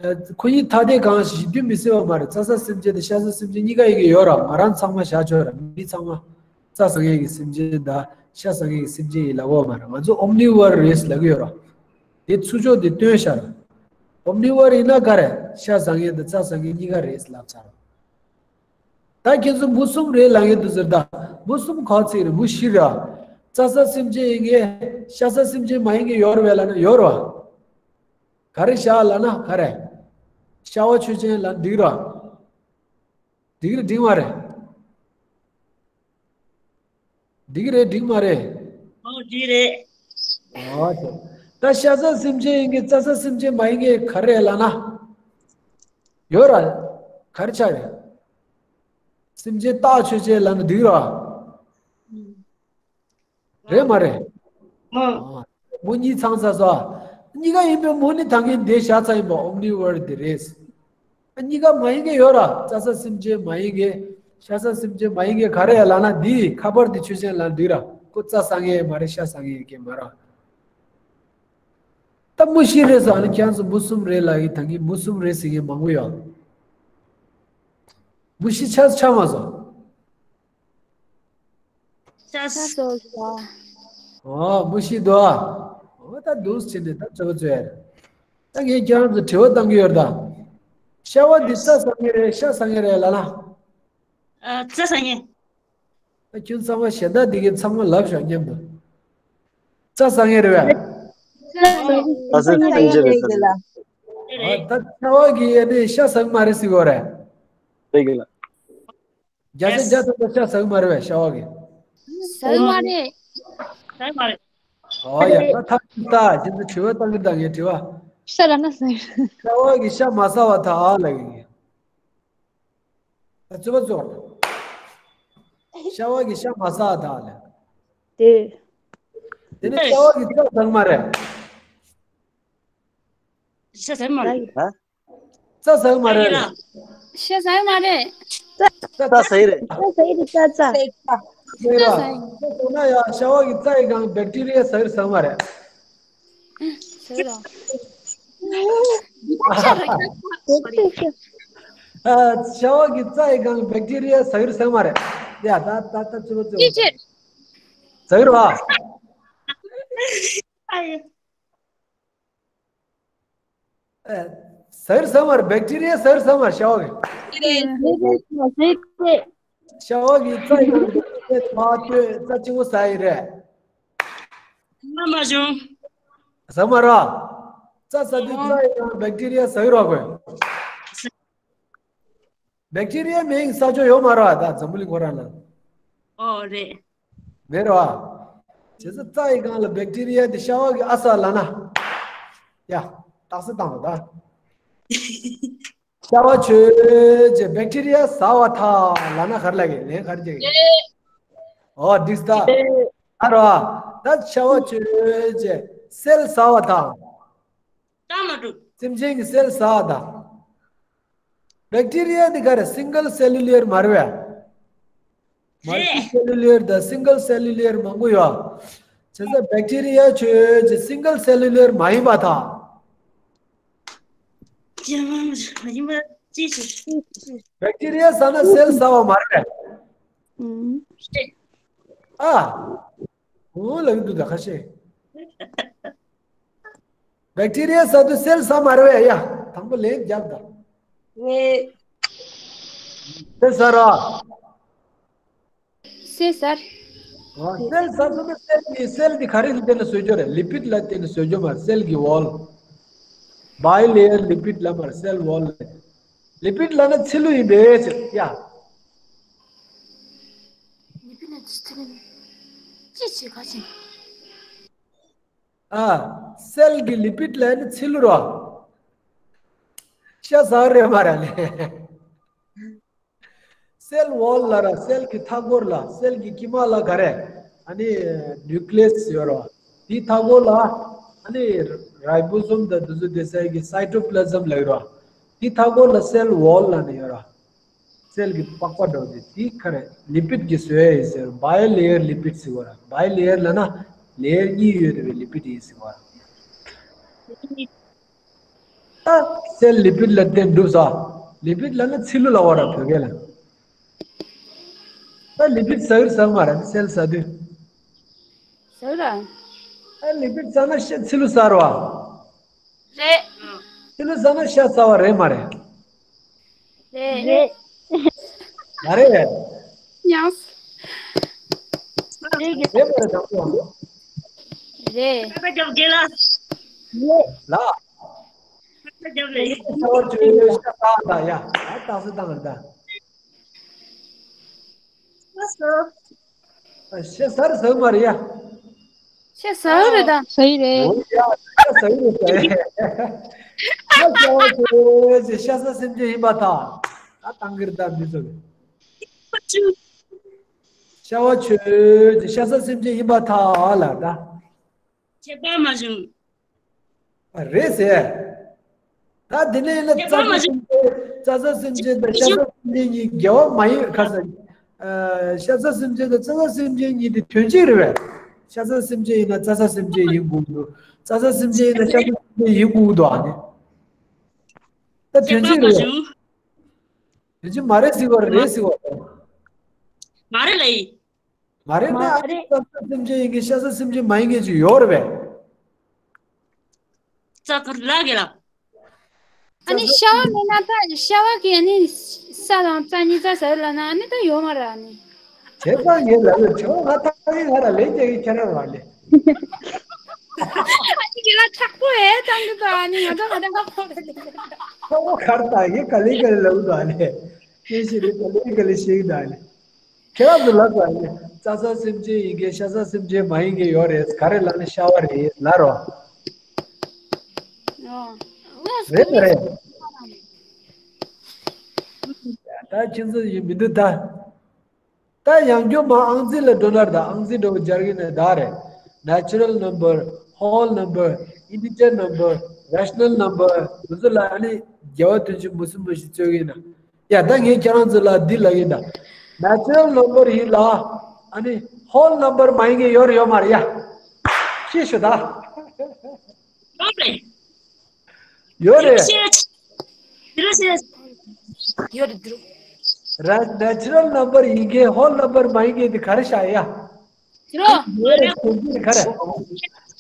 ཨ། ཁོ་གཉིས་ཐ་དད་གང་ཞིག་བསྡུ་མི་སྲིད་པ་མ་རེད། རྩྭ་ཟ་སེམས་ཅན་དང་ཤ་ཟ་སེམས་ཅན་གཉིས་ཀ་ཡིན་གྱི་ཡོད་ར། ང་རང་ཚང་མ་བཞག་ཆོག་ར། མི་ཚང་མ་རྩྭ་ཟ་མཁན་གྱི་སེམས་ཅན་དང་ཤ་ཟ་མཁན་གྱི་སེམས་ཅན་ཡིན་ལབ་ཡོད་མ་རེད། ང་ཚོ་ཨོམ་ནི་ཝར་རེད་ལབ་ཀྱི་ཡོད་ར། དེ་ཚུར་ཕྱོགས་དེ་སྟོན་བཞག་ར། ཨོམ་ནི་ཝར་ཡིན་ན་ག་རེ། ཤ་ཟ་མཁན་དང་རྩྭ་ཟ་མཁན་གཉིས་ཀ་རེད་ལབ་ཚར་ར། ད་ཁྱེད་ཚོ་མུ་གསུམ་རེད་ལབ་མཁན་འདུག་ཟེར། ད་མུ་གསུམ་ག་ཚོད་རེད། མུ་བཞི་རེད། རྩྭ་ཟ་སེམས་ཅན་ཡིན་གྱི། ཤ་ཟ་སེམས་ཅན་མ་ཡིན་གྱི་ཡོད་རེད་པས་ལབ་ན་ཡོད་རེད་པ། ག་རེ་བཞག་ལབ་ན་ག་རེ། ཤ་བ་ཆོས་ཅན་ལབ་འགྲིག་རེད་པ། འགྲིག་རེད་འགྲིག་མ་རེད། འགྲིག་རེད་འགྲིག་མ་རེད། ཨོ་འགྲིག་རེད། ཨོ་དེ། ད་ཤ་ཟ་སེམས་ཅན་ཡིན་གྱི་རྩྭ་ཟ་སེམས་ཅན་མ་ཡིན་གྱི་ག་རེ་ལབ་ན། ཡོད་ར། ག་རེ་ཆགས་རེད། སེམས་ཅན་རྟགས་ཆོས་ཅན་ལབ་ན་འགྲིག་ར། རེད་མ་རེད། ཨོ། མུ་གཉིས་ཚང་ས་སོ། གཉིས་ཀ་ཡིན་པའི་མུ་ནི་ད་ངས་འདི་བཞག་ཚར་ཡིན་པ། ཨོམ་ནི་ཝར་དེ་རེད། གཉིས་ཀ་མ་ཡིན་གྱི་ཡོད་ར། རྩྭ་ཟ་སེམས་ཅན་མ་ཡིན་གྱི། ཤ་ཟ་སེམས་ཅན་མ་ཡིན་གྱི་ག་རེ་ལབ་ན། འདི་ཁ་པར་འདི་ཆོས་ཅན་ལབ་འགྲིག་ར། ཁོ་རྩྭ་ཟ་མཁན་མ་རེད། ཤ་ཟ་མཁན་མ་རེད། ད་མུ་བཞི་རེད་ཟེར། ཨ་ནི་ཁྱེད་ཚོ་མུ་གསུམ་རེད་ལབ་ཀྱི། ད་ངས་མུ་གསུམ་རེད་ཟེར་མཁན་མང་པོ་ཡོད། མུ་བཞི་ཆགས་ཆགས་མ་སོང་། ཆགས་སོང་། ཨོ་མུ་བཞི་འདུག་ཨ། ཨོ་ད་འདུག་སེ་བྱས་ནས་ད་ཆོག་ཚོད་ཡར། ད་ངས་ཁྱེད་རང་ཚོ་དྲི་བ་བཏང་གི་ཡོད་ད། ཤ་བ་འདི་རྩྭ་ཟ་མཁན་རེད་ཤ་ཟ་མཁན་རེད་ལབ་ན། ཨ། རྩྭ་ཟ་མཁན། ད་ཁྱོད་ཚང་མ་གཞན་དག་འདི་གའི་ཚང་མ་ལབ་ཤོག་མཉམ་དུ། རྩྭ་ཟ་མཁན་རེད་པས། རྩྭ་ཟ་མཁན་རེད་ལ། ཨ། ད་ཤ་བ་གིས་ཨ་ནི་ཤ་ཟ་གི་མ་རེད་ཟེར་གྱི་ཡོད་རེད། རེད་གི་ལ། བརྒྱ་ཆ་བརྒྱ་ཐམ་པ་ཤ་ཟ་གི་མ་རེད་པས་ཤ་བ་གིས། ཟ་གི་མ་རེད། ཟ་གི་མ་རེད། ཨོ་ཡ། ད་ཐག་ཆོད་ད། ཁྱེད་ཚོ་དྲི་བ་བཏང་གི་ད། ངས་དྲི་བ། ཤ་ལབ་ན་ཟ་གི། ཤ་བ་གིས་ཤ་མ་ཟ་བ་ད་ཨ་ལབ་གི། ད་རྩོད་པ་རྩོད་པ། ཤ་བ་གིས་ཤ་མ་ཟ་བ་ད་ཨ་ལབ། དེ། དེ་ནས་ཤ་བ་གིས་རྩྭ་ཟ་གི་མ་རེད། ཤ་ཟ་གི་མ་རེད། ཧ། རྩྭ་ཟ་གི་མ་རེད། ཤ་ཟ་གི་མ་རེད། རྩྭ་ཟ་གི་རེད། རྩྭ་ཟ་གི་རེད། རྩྭ་རྩྭ། ཟ་གི་རེད། རྩྭ་ཟ་གི་རེད། རྩྭ་ཟ་ན་ཡང་ཤ་བ་གི་རྩྭ་ཡི་སྒང་བེག་ཊི་རི་ཡ་ཟ་གི་རེད་ཟ་གི་མ་རེད། ཟ་གི་རེད། ཨ། ཤ་བ་གི་རྩྭ་ཡི་སྒང་བེག་ཊི་རི་ཡ་ཟ་གི་རེད་ཟ་གི་མ་རེད། ཡ་ད་ད་ད་རྩོད་པ་རྩོད་པ། ཅི་ཅི། ཟ་གི་རེད་པ། ཨ་ཡ། ཨེ། ཟ་གི་རེད་ཟ་གི་མ་རེད། བེག་ཊི་རི་ཡ་ཟ་གི་རེད་ཟ་གི་མ་རེད་ཤ་བ་གིས། ཟ་གི་རེད་ཟ་གི་རེད། ཤ་བ་གིས་རྩྭ་ཡི་སྒང་བེག་ཊི་རི་ཡ་མར་བཏོན། རྩྭ་གཅིག་པོ་ཟ་ཡི་རེད། ང་མ་བྱུང་། ཟ་གི་མ་རེད། རྩྭ་ཟ་དུས་རྩྭ་ཡི་སྒང་བེག་ཊི་རི་ཡ་ཟ་གི་རེད་པ་ཁོས། བེག་ཊི་རི་ཡ་མེད་ས་ཕྱོགས་ཡོད་མ་རེད་པ་ད་འཛམ་བུ་གླིང་ཁོ་རང་ལ། ཨོ་རེད། མེད་རེད་པ། བྱས་ཙང་རྩྭ་ཡི་སྒང་ལ་བེག་ཊི་རི་ཡ་དེ་ཤ་བ་གིས་ཨ་ཟ་ལབ་ན། ཡ། རྟགས་གསལ་བཏང་བ་ད། ཤ་བ་ཆོས་ཅན། བེག་ཊི་རི་ཡ་ཟ་བ་ཐལ་ལབ་ན་ག་རེ་ལབ་ཀྱི། ལན་ག་རེ་རྒྱག་གི། ཨོ་འགྲིག་སོང་ད། ཨ་རོ། ད་ཤ་བ་ཆོས་ཅན། སེལ་ཟ་བ་ཐལ། ད་མ་འགྲུབ། སེམས་ཅན་གྱི་སེལ་ཟ་བ་ད། བེག་ཊི་རི་ཡ་འདི་ག་རེ། སིང་གལ་སེ་ལུ་ལར་མ་རེད་པས། མལ་ཊི་སེ་ལུ་ལར་དང་སིང་གལ་སེ་ལུ་ལར་མང་པོ་ཡོད། བྱས་ཙང་བེག་ཊི་རི་ཡ་ཆོས་ཅན་སིང་གལ་སེ་ལུ་ལར་མ་ཡིན་པ་ཐལ། ཡ་མ་མ་ཡིན་པ་ཅི་ཞིག་བེག་ཊི་རི་ཡ་ཟ་ན་སེལ་ཟ་བ་མ་རེད། ཨ། འོ་ལབ་ཀྱི་འདུག་ད་ཁ་ཤས། བེག་ཊི་རི་ཡ་ཟ་དུས་སེལ་ཟ་མ་རེད་པས། ཡ། དང་པོ་ལན་རྒྱབ་ད། ངས། སེལ་ཟ་ར། སེལ་ཟ་ར། ཨ། སེལ་ཟ་དུས་སེལ་གྱི་སེལ་འདི་ག་རེ་ལ་བརྟེན་ནས་བཟོས་ཡོད་རེད། ལི་པིཌ་ལ་བརྟེན་ནས་བཟོས་ཡོད་མ་རེད། སེལ་གྱི་ཝོལ། བའི་ལེ་ཡར་ལི་པིཌ་ལབ་མ་རེད། སེལ་ཝོལ་ལ། ལི་པིཌ་ལབ་ན་ཚིལ་ལུ་ཡིན་པས་ཟེར་ཡ། ལི་པིཌ་ལབ་ན་ཚིལ་ལུ་ཡིན། ཅི་བྱེད་ག་ཅི། ཨ། སེལ་གྱི་ལི་པིཌ་ལབ་ན་ཚིལ་ལུ་རོ། ཤ་ཟ་རེད་མ་རེད་ལེ། སེལ་ཝོལ་ལ་ར་སེལ་གྱི་མཐའ་སྐོར་ལ་སེལ་གྱི་དཀྱིལ་མ་ལ་ག་རེ། ཨ་ནི་ནིའུ་ཀི་ལི་ཡས་ཡོད་རོ། དེའི་མཐའ་སྐོར་ལ་ཨ་ནི་རའི་བོ་སོམ་དང་དེ་ཚོ་དེ་སེལ་གྱི་སའི་ཊོ་པི་ལ་ཟམ་ལབ་རོ། དེའི་མཐའ་སྐོར་ལ་སེལ་ཝོལ་ལབ་ནི་ཡོད་རོ། སེལ་གྱི་པགས་པ་འདྲ་བོ་དེ་དེ་ག་རེ་ལི་པིཌ་ཀྱི་བཟོ་ཡས་ཡིན་ཟེར། བྷའི་ལེ་ཡར་ལི་པིཌ་ཟེར་བ་ར། བྷའི་ལེ་ཡར་ལབ་ན་ལེ་ཡར་གཉིས་ཡོད་དེ་བའི་ལི་པིཌ་ཡིན་ཟེར་བ་ར། ད་སེལ་ལི་པིཌ་ལ་བརྟེན་འགྲུབ་ས། ལི་པིཌ་ལབ་ན་ཚིལ་ལུ་ལབ་པ་ར་བོད་སྐད་ལ། ད་ལི་པིཌ་ཟ་གི་རེད་ཟ་གི་མ་རེད་སེལ་ཟ་དུས། ཟ་གི་ར། ད་ལི་པིཌ་ཟ་ན་ཤ་ཚིལ་ལུ་ཟ་རོ། རེད། ཚིལ་ལུ་ཟ་ན་ཤ་ཟ་བ་རེད་མ་རེད། རེད། རེད། མ་རེད། ཡང་། རེད་རེད་མ་རེད་དང་པོ། རེད། ཁ་རྒྱབ་དགེ་ལ། ལ། ཁ་རྒྱབ་ལ་ཡིན། ཤ་བ་ཆོས་ཤ་ཟ་ད་ཡ། ཨ་ཏག་སེ་བཏང་རེད་ད། ལགས་སོ། ཤ་ཟ་རེད་ཟ་གི་མ་རེད་ཡ། ཤ་ཟ་གི་རེད་ད། ཟ་གི་རེད། འོ་ཡ། ཤ་ཟ་གི་རེད་ཟ་གི་རེད། ཤ་ཟ་བ་ཚོ་ཤ་ཟ་སེམས་ཅན་ཡིན་པར་ཐལ། ད་བཏང་གི་རེད་ད་མི་ཚོ། ཤ་བ་ཆོས་ཤ་ཟ་སེམས་ཅན་ཡིན་པར་ཐལ་ལ་ད། ཁྱད་པར་མ་བྱུང་། རེད་ཟེར། ད་དེ་ནས་ཡིན་ན་རྩྭ་ས་སེམས་ཅན་རྩྭ་ས་སེམས་ཅན་དང་ཤ་ཟ་སེམས་ཅན་གཉིས་འགལ་བ་མ་ཡིན་ཁ་ས། ཤ་ཟ་སེམས་ཅན་དང་རྩྭ་ས་སེམས་ཅན་གཉིས་དེ་དོན་གཅིག་རེད་པས། ཤ་ཟ་སེམས་ཅན་ཡིན་ན་རྩྭ་ས་སེམས་ཅན་ཡིན་དགོས་འདུག་རྩྭ་ས་སེམས་ཅན་ཡིན་ན་ཤ་ཟ་སེམས་ཅན་ཡིན་དགོས་འདུག་ཨ་ནི། ད་དོན་གཅིག་རེད་པས། དོན་གཅིག་མ་རེད་ཟེར་བ་རེད་ཟེར་བ། མ་རེད་ལ་ཡིན། མ་རེད་ན་མ་རེད། རྩྭ་ས་སེམས་ཅན་ཡིན་མཁན་ཤ་ཟ་སེམས་ཅན་མ་ཡིན་མཁན་ཅིག་ཡོད་རེད་པས། རྩྭ་གར་ལ་གེ་ལ། ཨ་ནི་ཤ་བ་མེད་ན་ད་ཤ་བ་གི་ཨ་ནི་ས་དང་རྩྭ་གཉིས་ཀ་ཟ་ལ་ན་ཨ་ནི་ད་ཡོད་མ་རེད་ཨ་ནི། བྱས་ཙང་ངས་ལབ་ལ་ཆོག་ང་ད་གིན་ང་ལ་ལན་རྒྱག་གི་ཁྱེད་རང་རང་ལས། ཨ་ནི་གི་ལ་དྲག་པོ་ཨེ་བཏང་གི་ད་ཨ་ནི་ང་ད་ང་ད་ང་ཕོ་རེད་ལས། ཁོ་བོ་གར་ད་ཡི་ག་ལེ་ག་ལེ་ལབ་འདུག་ཨ་ནི། སྐད་ཆ་རེ་ག་ལེ་ག་ལེ་བཤད་གི་འདུག་ཨ་ནི། ཁྱེད་རང་ཚོ་ལབ་དགོས་ཨ་ནི། རྩྭ་ས་སེམས་ཅན་ཡིན་མཁན་ཤ་ཟ་སེམས་ཅན་མ་ཡིན་མཁན་ཡོད་རེད་ག་རེ་ལབ་ན་ཤ་བ་རེད་ལབ་རོགས། ཨོ། རེད་མ་རེད། ད་ཁྱེད་ཚོ་ཡིན་མི་འདུག་ད། ད་ཡང་སྐྱོན་མ་ཨང་རྩིས་ལ་འགྲོ་ན་ད་ཨང་རྩིས་འགྲོ་གི་སྦྱར་གི་ནས་ད་རེད། Natural number, whole number, integer number, rational number འདི་ཚོ་ལ་ཨ་ནི་རྒྱལ་བ་དོན་གཅིག་མུ་སུམ་མུ་ཞིག་རྩོད་གི་ན། ཡ་ད་ངས་ཁྱེད་རང་ཚོ་ལ་འདི་ལབ་ཡིན་ད། Natural number ཡིན་ལ། ཨ་ནི་whole number མ་ཡིན་མཁན་ཡོད་རེད་ཡོད་མ་རེད་ཡ། ཤེས་ཤོད་ད། ཡོད་རེད། ཡོད་རེད། ཡོད་རེད་འདུག་ར་Natural number ཡིན་མཁན་whole number མ་ཡིན་མཁན་དེ་ག་རེ་བཞག་ཡ། ཡོད་རེད་དོན་ཚིག་ག་རེ།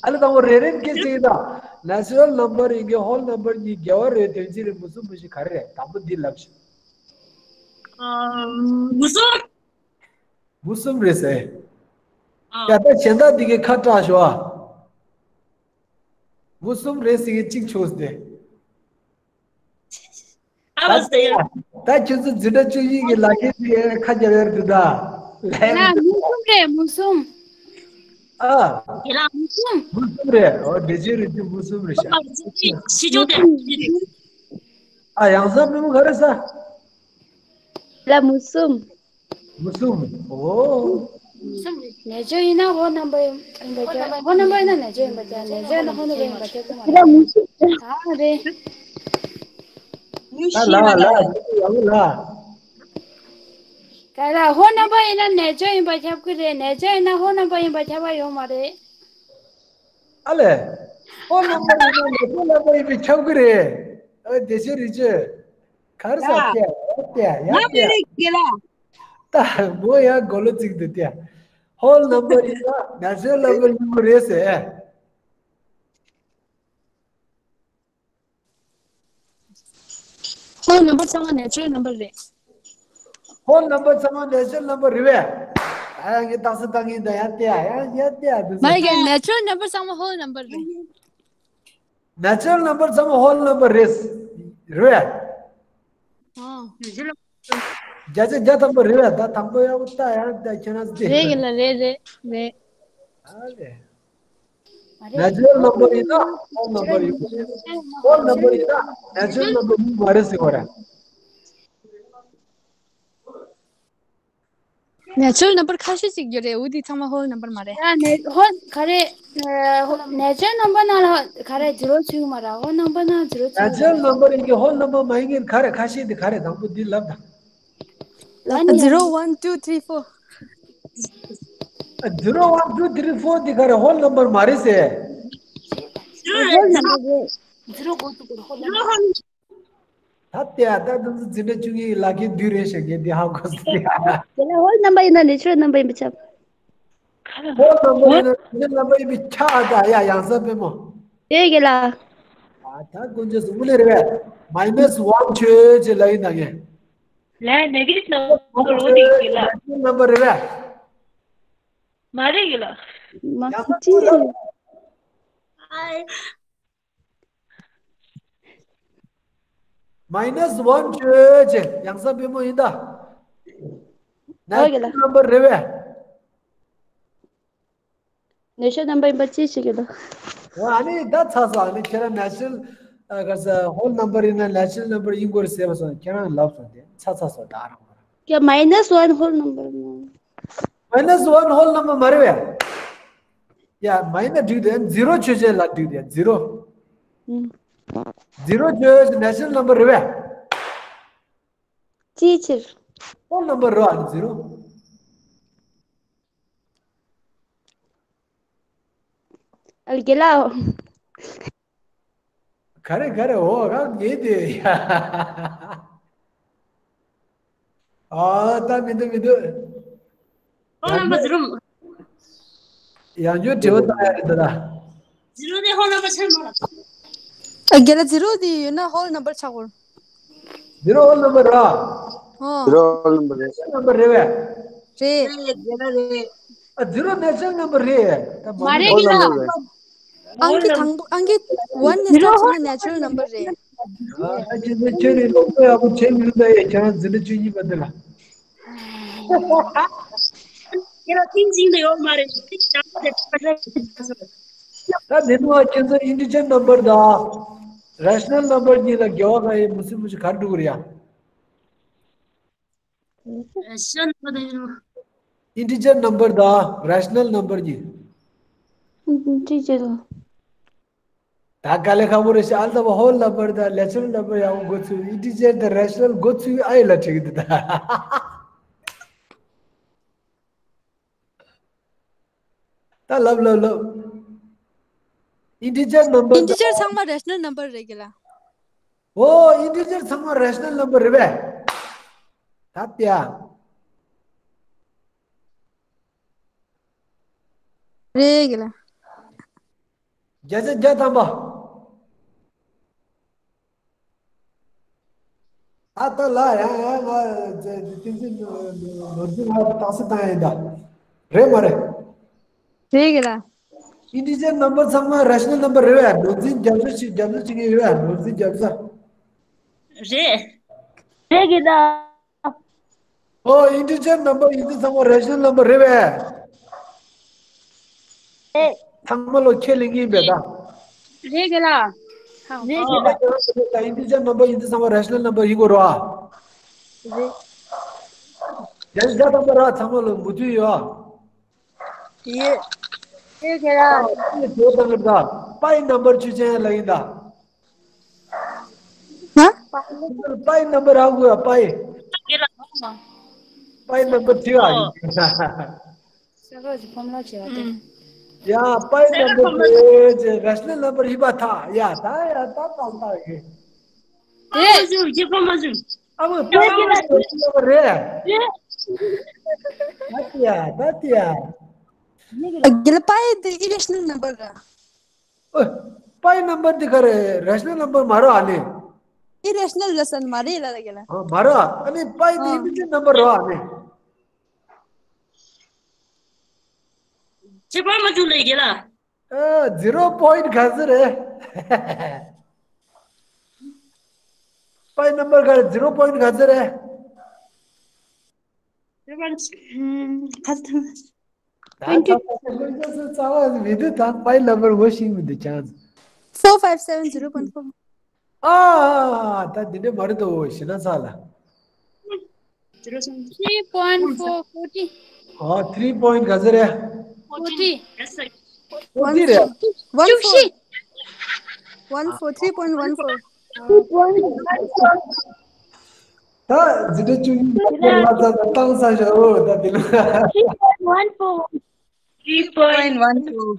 ཨ་ལ་དང་པོ་རེ་རེ་སྐད་ཆ་ཡིན་ད། Natural number ཡིན་མཁན་whole number གཉིས་འགལ་བ་རེད་དོན་ཚིག་རེད་མུ་སུམ་མུ་ཞིག་ག་རེ་རེད་དང་པོ་འདི་ལབ་ཤིག་མུ་སུམ། མུ་སུམ་རེད་ཟེར། ཡ་ད་གཞན་དག་འདི་གའི་ཁ་བཀྲ་ཤོག་ཨ། མུ་གསུམ་རེད་ཟེར་མཁན་གཅིག་བྱུང་སྟེ། ཨ་བ་ཟེར་ཡ། ད་ཁྱོད་ཚོ་འཛིན་གྲྭ་བཅུ་གཉིས་ཀྱི་ལག་ཁྱེར་དེ་ཁ་རྒྱབ་ཡར་འདུག་ད། ལན་ལ་མུ་གསུམ་རེད་མུ་གསུམ། ཨ། དེ་ལ་མུ་གསུམ། མུ་གསུམ་རེད། ཨོ་འདི་ཕྱི་རུ་ཅི་མུ་གསུམ་རེད་ཤག་ཨ་ཕྱི་ཕྱི་ཕྱི་ཕྱི་ཕྱི་ཕྱི། ཨ་ཡང་སང་མི་མུ་ག་རེ་ས། ལ་མུ་གསུམ། མུ་གསུམ། ཨོ། ནེ་ཅར་ཡིན་ན་ཧོལ་ནམ་བར་ཡིན་པ་ཅག་ཧོལ་ནམ་བར་ཡིན་ན་ནེ་ཅར་ཡིན་པ་ཅག་ནེ་ཅར་ཡིན་ན་ཧོལ་ནམ་བར་ཡིན་པ་ཁྱབ་ཀྱི་མ་རེད། ད་རེད། ཨ་ལ་ལ་ལ་ལ། ག་ལ་ཧོལ་ནམ་བར་ཡིན་ན་ནེ་ཅར་ཡིན་པ་ཁྱབ་ཀྱི་རེད། ནེ་ཅར་ཡིན་ན་ཧོལ་ནམ་བར་ཡིན་པ་ཁྱབ་པ་ཡོད་མ་རེད། ཨ་ལས། ཧོལ་ནམ་བར་ཡིན་ན་ནེ་ཅར་ནམ་བར་ཡིན་པས་ཁྱབ་ཀྱི་རེད། ཨ་དེ་ཆོས་རིག་ཆོས། གར་ས་ཡ། ཏེ་ཡ་ཏེ་ཡ་ཡ་ང་ཏེ་མི་ཡ། རིག་གི་ལ། ད་མོ་ཡ་གོ་ལོ་ཚིག་འདུག་སྟེ། ཧོལ་ནམ་བར་ཡིན་ན་ནེ་ཅར་ནམ་བར་ཡིན་པ་རེད་ཟེར། ཧོལ་ནམ་བར་ཚང་མ་ནེ་ཅར་ནམ་བར་རེད། ཧོལ་ནམ་བར་ཚང་མ་ནེ་ཅར་ནམ་བར་རེད་པས། ཨ་ཡ་ངས་རྟགས་གསལ་བཏང་གིན་ད་ཡ་ཏེ་ཡ་ཡ་ཡ་ཏེ་ཡ་འདུག་ཟེར། མ་ཡ་ནེ་ཅར་ནམ་བར་ཚང་མ་ཧོལ་ནམ་བར་རེད། ནེ་ཅར་ནམ་བར་ཚང་མ་ཧོལ་ནམ་བར་རེད། རེད་པས། བརྒྱ་ཆ་བརྒྱ་ཐམ་པ་རེད་བས། ད་དང་པོ་ཡག་པོ་ལྟ་ཡང་ད་ཁྱེད་རང་ཚོ་རེད་གི་ལ། རེད་རེད་རེད། ཨ་རེད། Natural number ཡིན་ན་whole number ཡིན། Whole number ཡིན་ན་natural number ཡིན་མ་རེད་ཟེར་བ་རེད། Natural number ཁ་ཤས་ཅིག་ཡོད་རེད། འོ་དེ་ཚང་མ་whole number མ་རེད། ཡ་ནེ་ཧོལ་ག་རེ། ཨ་ཧོ་natural number ནང་ལ་ག་རེ་zero ཚུད་མ་ར། whole number ནང་zero ཚུད་མ་ར། Natural number ཡིན་གྱི་whole number མ་ཡིན་གྱི་ག་རེ། ཁ་ཤས་དེ་ག་རེ། དང་པོ་འདི་ལབ་དང་། ཨ་ནི་zero one two three four། ཨ་zero one two three four འདི་ག་རེ། whole number མ་རེད་ཟེར། Whole number རེད། Zero go to whole number. ད་ལྟའི་ཨ་ད་དུང་འཛིན་གྲྭ་བཅུ་གཉིས་ལ་ཁྱེད་བདུན་རེད་ཞེས་ངས་འདི་ཧ་གོ་སོང་། དེ་ལ་whole number ཡིན་ན་natural number ཡིན་པ་ཆགས། Whole number ཡིན་ན་natural number ཡིན་པའི་ཆ་ཨ་ད་ཡ་ཡང་སང་པད་མོ། དེ་གི་ལ། ཨ་ད་དཀོན་མཆོག་གསུམ་ལས་རེད་པས། Minus one བྱོས་ཅེས་ལ་ཡིན་ད་ངས། ལས་negative number ལོ་དེ་གི་ལ། Negative number རེད་པས། མ་རེད་གི་ལ། མ་ཡང་སང་ཅི་པད་མོ་ལ། Minus one བྱོས་ཅེས་ཡང་སང་པད་མོ་ཡིན་ད། ཨོ་ཡ་ལ། Natural number རེད་པས། Natural number ཡིན་པ་ཅི་ཞིག་གི་ལ། ཨ་ནི་ད་ཚ་ས་ཨ་ནི་ཁྱེད་རང་natural ཨ་ག་ས་whole number ཡིན་ན་natural number ཡིན་དགོས་རེད་ཟེར་བ་སོང་། ཁྱེད་རང་ལབ་སོང་དེ་ཚ་ཚ་སོང་ད་རང་། ཀྱ་minus one whole number ནོ། Minus one whole number མ་རེད་པས། ཡ་minus འགྲིག་དེ་zero བྱོས་ཅེས་ལ་འགྲིག་དེ་zero། ཨུམ། Zero བྱོས་ཅེས་natural number རེད་པས། ཅིའི་ཕྱིར། Whole number རེད་པས་zero། ཨ་ལ་གེ་ལ། ག་རེ་ག་རེ། འོ་རང་ངེས་དེ་ཡ། ཨ་ད་མི་འདུག་མི་འདུག Whole number zero། ཡང་བསྐྱར་དྲི་བ་བཏང་ཡ་རེད་ད། Zero ནི་whole number ཆགས་མ་རེད། ཨ་རྒན་ལགས། zero དེ་ཡོད་ན་whole number ཆགས་གོ། Zero whole number ར། ཨོ། Zero whole number རེད། Whole number རེད་པས། རེད། རེད་རྒན་ལགས་རེད། ཨ་zero natural number རེད། ད་མ་མ་རེད་གི་ལ། Whole number རེད། ཨང་ཀི་དང་པོ་ཨང་ཀི་one ནས་start བྱས་ན་natural number རེད། ཨ་ད་ཁྱེད་ཚོས་ཁྱོད་ནི་སློབ་གསོ་ཡག་པོ་བྱེད་མི་འདུག་ད་ཡེ་ཁྱེད་རང་འཛིན་གྲྭ་བཅུ་གཉིས་པ་འདི་ལ། ཁྱེད་རང་ཏིང་འཛིན་དུ་ཡོད་མ་རེད། ཏིང་བྱ་བ་དེ་ཁ་ཁ་ཁ་ཁ། ད་དེ་ནི་བ་ཁྱེད་ཚོ་integer number དང་rational number གཉིས་ལ་འགལ་བ་གང་ཡང་མི་སྲིད་མི་ཞིག་གར་འགྲོ་གི་རེད་ཡ། Rational number དང་integer number དང་rational number གཉིས། Integer དང་། ད་དཀའ་ལས་ཁག་པོ་རེད་ཤག་ཨ་ལྟ་བ་whole number དང་natural number ཡག་པོ་འགོ་ཚུགས། Integer དང་rational འགོ་ཚུགས་ཨ་ཡི་ལ་ཁྲིད་ཀྱི་འདུག་ད། ད་ལབ་ལབ་ལབ། Integer number དང་། Integer ཚང་མ་rational number རེད་གི་ལ། ཨོ། Integer ཚང་མ་rational number རེད་པས། ད་ལྟ་ཡ། རེད་གི་ལ། བརྒྱ་ཆ་བརྒྱ་ཐམ་པ། ཨ་ད་ལ་ཡ་ཡ་ང་བསྟན་འཛིན་ནོར་འཛིན་ལ་རྟགས་གསལ་བཏང་ཡིན་ད། རེད་མ་རེད། རེད་གི་ལ། Integer number ཚང་མ་rational number རེད་པས། ནོར་འཛིན་རྒྱབ་ས་ཞིག་རྒྱབ་ས་ཞིག་ཡོད་པས། ནོར་འཛིན་རྒྱབ་ས། རེད། རེད་གི་ལ། ཨོ། Integer number ཡིན་དུས་ཚང་མ་rational number རེད་པས། རེད། ཚང་མ་ལོ་ཁས་ལེན་གྱི་ཡིན་པས་ད། རེད་གི་ལ། རེད་གི་ལ། ཨོ། Integer number ཡིན་དུས་ཚང་མ་rational number ཡིན་དགོས་རེད་པ། རེད། ཡང་བརྒྱ་ཐམ་པ་ར་ཚང་མ་ལོ་མུ་མཐུད་ཡོད་པ། ཡོད། ཡོད་ཁྱེད་རང་། ཨ་ནི་དེ་དང་གི་ད་པའི་ནམ་བར་ཆུ་ཅན་ལ་ཡིན་ད། ཧ། པའི་ནམ་བར་རག་དགོས་ཡ་པའི། ཁྱེད་རང་། པའི་ནམ་བར་བྲིས་པ་ཡིན། ས་ག་ཅིག་ཕོམ་ལ་བྱེད་པ་དེ། ཡ་པའི་ནམ་བར་དེ་རེ་ཤ་ནལ་ནམ་བར་ཡིན་པ་ཐག་ཡ་ད་ཡ་ད་ཏག་ཏག་ཡིན། དེ་ཞུ་རྒྱལ་ཕམ་མ་ཞུ། ཨ་མ་པའི་ནམ་བར་རེད། ད་ཏི་ཡ་ད་ཏི་ཡ། རྒན་ལགས། པའི་དེ་irrational number ར། ཨོ། པའི་ནམ་བར་དེ་ག་རེ་rational number མ་རེད་ཨ་ནི། irrational རེད་ཟེར་ན་མ་རེད་ལ་རྒན་ལགས། ཨ་མ་རེད། ཨ་ནི་པའི་དེ་ཨ་integer number རེད་ཨ་ནི། ཁྱེད་པར་མ་བཅུག་ལེ་རྒན་ལགས། ཨ། zero point ག་ཚོད་རེད། པའི་ནམ་བར་ག་རེ། ཛི་རོ་པོ་ཡིན་ཊི་ག་ཚོད་རེད། ཛི་རོ་པོ་ཡིན་ཊི་ག་ཚོད་ཐོན། ད་ཚ་ཚ་ཚ་ཚ་ཚ་བ་མི་འདུག་ད་པའི་ནམ་བར་ངོ་ཤེས་མི་འདུག་ཅང་། Four five seven zero point four. ཨ། ད་འདི་འདྲ་མ་རེད་དོ། ཞེ་ན་ཚ་ལ། Three point four, forty. ཨ། three point ག་ཚོད་རེད། Forty. Forty རེད། One four. One four, three point one four. ད་འཛིན་གྲྭ་བཅུ་གཉིས་ལ་ཚ་ཚ་བཏང་ས་ཞོ་ད་འདི་ལ། Three point one four. Three point one four.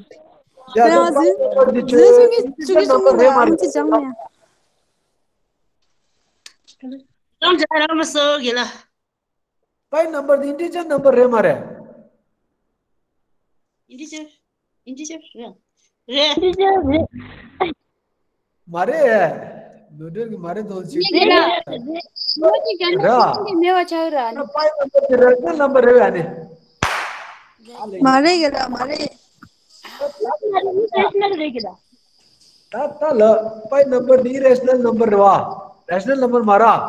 ཡ་ད་ཟིན་ཟིན་ཆུང་གི་ཆུང་གི་ཆུང་གི་ནམ་བར་རེད་མ་རེད། ཨང་ཅི་ཅང་མེད། ཨང་ཅི་རང་མ་སོ་གི་ལ། པའི་ནམ་བར་འདི་ཨིན་ཊི་ཇར་ནམ་བར་རེད་མ་རེད། ཨིན་ཊི་ཇར། ཨིན་ཊི་ཇར་རེད། རེད། ཨིན་ཊི་ཇར་རེད། མ་རེད། ནོར་འཁྲུལ་གྱི་མ་རེད་དོན་ཅིག་ངས་ཀྱི་ལ། ངོ་གཅིག་རྒྱ་ནག་ར། སྲིད་གཞུང་གི་མེད་པ་ཆགས་ར། ད་པའི་ནམ་བར་འདི་རེ་ཤ་ནལ་ནམ་བར་རེད་ཨ་ནི། མ་རེད་ཀྱི་ལ་མ་རེད། རེ་ཤ་ནལ་རེད་ཀྱི་ལ། ད་ད་ལ་པའི་ནམ་བར་འདི་རེ་ཤ་ནལ་ནམ་བར་རེད་བ། རེ་ཤ་ནལ་ནམ་བར་མ་རེད།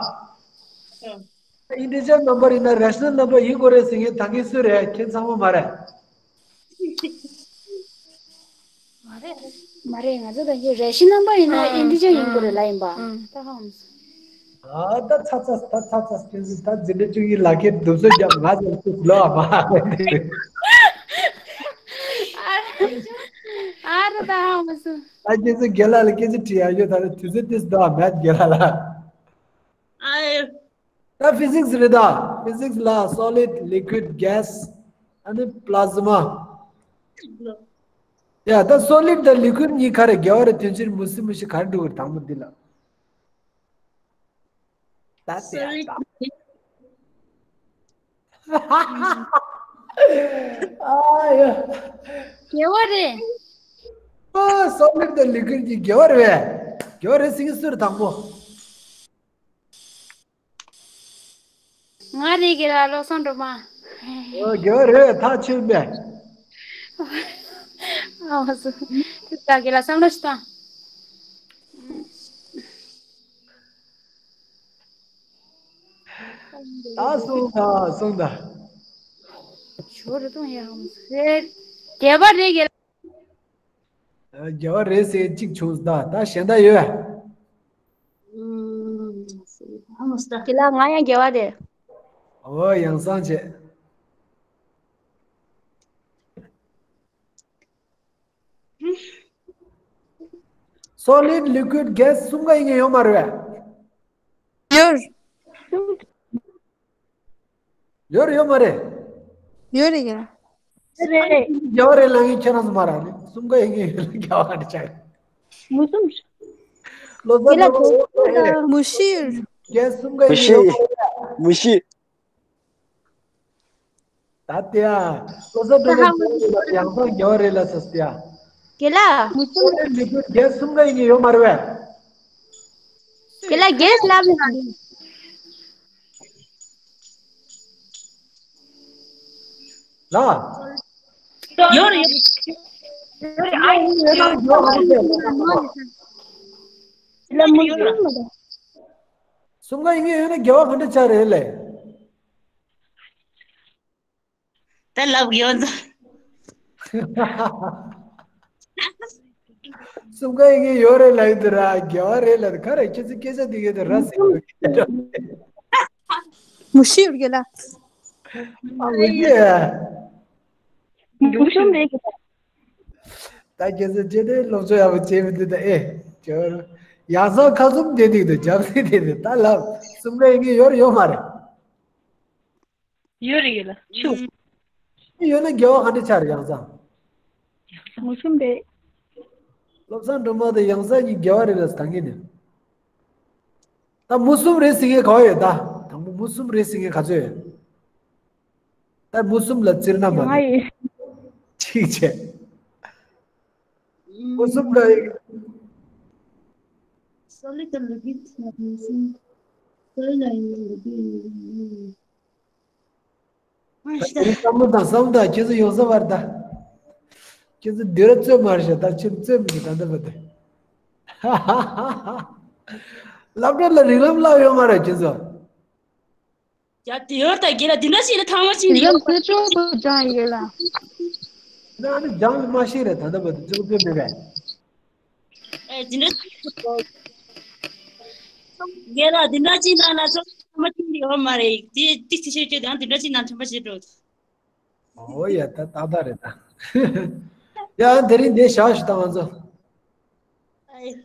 ཨིན་ཊི་ཇར་ནམ་བར་ཡིན་ན་རེ་ཤ་ནལ་ནམ་བར་ཡིན་དགོས་རེད་ཟེར་མཁན་ད་གིན་སུ་རེད། ཁྱེད་ཚང་མ་མ་རེད། མ་རེད། མ་རེད། ང་ཚོ་ད་ཀྱི་རེ་ཤ་ནལ་ནམ་བར་ཡིན་ན་ཨིན་ཊི་ཇར་ཡིན་དགོས་རེད་ལ་ཡིན་པ། ཨང་། ད་ཧ་མ་སོང་། ཨ་ད་ཚ་ཚ་ད་ཚ་ཚ་ད་འཛིན་གྲྭ་བཅུ་གཉིས་ལ་ཁྱེད་སྡུག་སོ་རྒྱབ་ང་ཚོ་ཚུགས་ལོ་ཨ་མ། ཨ་ར་ད་ཧ་མ་སོང་། ད་ཁྱེད་ཚོ་རྒན་ལགས་ལ་སྐད་ཆ་དྲི་ཡ་ཡོད། ད་དུས་ཚོད་ཏིས་ད་མེད་རྒན་ལགས་ལ། ཨ་ཡོད། ད་ཕི་ཟིག་སི་རེད་ད། ཕི་ཟིག་སི་ལ་སོ་ལིཌ་ལི་ཀུའིཌ་གེ་སི་ཨ་ནི་པི་ལ་ཛི་མ། ཡ་ད་སོ་ལིཌ་དང་ལི་ཀུའིཌ་གཉིས་ག་རེ་འགལ་བ་རེད། དོན་ཕྱིར་མུ་སི་མུ་ཤི་ག་རེ་འགྲོ་གི་རེད་དང་པོ་འདི་ལ། ད་དེ་ཡ་ད། ཨ་ཡ། འགལ་བ་རེད། ཨ་སོ་ལིཌ་དང་ལི་ཀུའིཌ་གཉིས་འགལ་བ་རེད། འགལ་བ་རེད་ཟེར་གི་སུ་རེད་དང་པོ། ང་རེད་ཀྱི་ལ་བློ་བཟང་སྒྲོལ་མ། ཨོ་དགེ་བ་རེད་ཐག་ཆོད་མེད། ཨ་མ་སུ། དེ་ད་ཀྱི་ལ་བསམ་བློ་ཞིག་བཏང་། ད་སོང་ད་སོང་ད། ཞོར་རེ་གཏོང་ཡ་ཧམ་སེ། དགེ་བ་རེད་ཀྱི་ལ། དགེ་བ་རེད་ཟེར་གཅིག་བྱུང་ད། ད་གཞན་དག་ཡོད། ཨུམ། ཨ་མ་སྟ། དེ་ལ་ང་ཡང་དགེ་བ་རེད། ཨོ་ཡང་སང་བྱེད། སོ་ལིཌ་ལི་ཀུའིཌ་གེ་སི་གསུམ་ཀ་ཡིན་ངེས་ཡོད་མ་རེད་པས། ཡོད། ཡོད་རེད་ཡོད་མ་རེད། ཡོད་རེད་ཡ། རེད། རྒྱལ་བ་རེད་ལ་ངས་ཁྱེད་རང་ཚོ་མ་རག་ནི་གསུམ་ཀ་ཡིན་ངེས་ཡོད་ལ་རྒྱལ་བ་ག་འདྲ་ཆགས། མུ་གསུམ། ལོ་ཙཱ་དེ་ལ་ལོ་གོ་ལོ་མུ་ཤི་ཡོད། རྒྱལ་གསུམ་ཀ་ཡིན་ངེས་ཡོད་མ་རེད། མུ་ཤི། ད་ལྟ་ཡ། ལོ་ཙཱ་འགྲོ་ན་ཡང་སང་རྒྱལ་བ་རེད་ལ་ཟེར་ཏེ་ཡ། དེ་ལ་མུ་གསུམ། རྒྱལ་གསུམ་ཀ་ཡིན་ངེས་ཡོད་མ་རེད་པས། དེ་ལ་རྒྱལ་སླབ་ཡོད་ནི། ལ། ཡོད་རེད། ཡོད་རེད། ཨ་ཡིན་ཡོད་ན་ཡོད་རེད། ལ་མུ་གསུམ་མ་རེད། གསུམ་ཀ་ཡིན་ངེས་ཡོད་ན་དགེ་བ་ག་འདྲ་ཆགས་རེད་ལས། ད་ལབ་ཡོད་ཚོ། གསུམ་ཀ་ཡིན་ངེས་ཡོད་རེད་ལབ་ཡོད་དུ་ར་དགེ་བ་རེད་ལབ་ག་རེ་ཁྱེད་ཚོ་སྐད་ཆ་འདི་གས་དུ་ར་ཟེར་གི་འདུག་མུ་ཤི་ཡོད་གི་ལ། ཨ་མུ་ཤི། མུ་གསུམ་རེད་གི་ལ། ད་ཁྱེད་ཚོ་ཅེ་དེ་སློབ་གསོ་ཡག་པོ་བྱེད་མི་འདུག་ད་ཨེ། ཇོར། ཡང་སང་ཁ་ཟུམ་བསྡད་འདུག་ད་རྒྱབ་སེ་བསྡད་འདུག་ད་ལབ་གསུམ་ཀ་ཡིན་ངེས་ཡོད་རེད་ཡོད་མ་རེད། ཡོད་རེད་ཡོད་ལ་ཆུ། ཡོད་ན་དགེ་བ་ག་འདྲ་ཆགས་རེད་ཡང་སང་། མུ་གསུམ་རེད། བློ་བཟང་སྒྲོལ་མ་དང་ཡང་སང་གཉིས་དགེ་བ་རེད་ལ་ད་ངས་ནི། ད་མུ་གསུམ་རེད་ཟེར་མཁན་ག་བ་ཡོད་ད། དང་པོ་མུ་གསུམ་རེད་ཟེར་མཁན་ག་ཚོད་ཡོད། ད་མུ་གསུམ་ལ་བཙིར་ན་མ་ང་ཡིན། གཅིག་བྱས། མུ་གསུམ་ལ། སོ་ལི་དང་ལུ་གི་ཚང་མ་སོང་། སོ་ལི་ལ་ཡིན་ལུ་གི་ཡིན། བསམ་བློ་དང་བསམ་བློ་དང་ཁྱེད་ཚོ་ཡོང་ས་བར་ད། ཁྱེད་ཚོ་འདིར་རྩོད་མ་རེད་ཤག་ད་ཁྱེད་རྩོད་མི་འདུག་ད་འདི་བར་དུ། སློབ་གྲྭ་ལ་རིགས་ལམ་བསླབ་ཡོད་མ་རེད་ཁྱེད་ཚོ། ཡ་དེ་ཡོད་ད་རྒན་ལགས། དེ་འདྲ་ཞིག་ལ་ཐང་མ་ཕྱིན་ནས་ཡོད་པ། དེ་ཅོག་ཏུ་སྦྱངས་ཡོད་ལ། ན་ནི་སྦྱངས་ལ་མ་ཤེས་རེད། ད་ལྟ་བར་དུ་ཅོག་ཏུ་མེད་པས། ཨེ་དེ་འདྲ་རྒན་ལགས། དེ་འདྲ་ཅིག་ན་ན་ཚོ་ཐང་མ་ཕྱིན་ནས་ཡོད་མ་རེད། དེ་ཏིག་ཏིག་ཤོད་ཀྱི་དང་དེ་འདྲ་ཅིག་ན་ཐང་མ་ཕྱིན་འགྲོ། ཨོ་ཡ་ད་ཏག་ཏག་རེད་ད། ཡ་དེ་རིང་འདི་བཞག་ཞུ་ད་ང་ཚོ། ཨེ།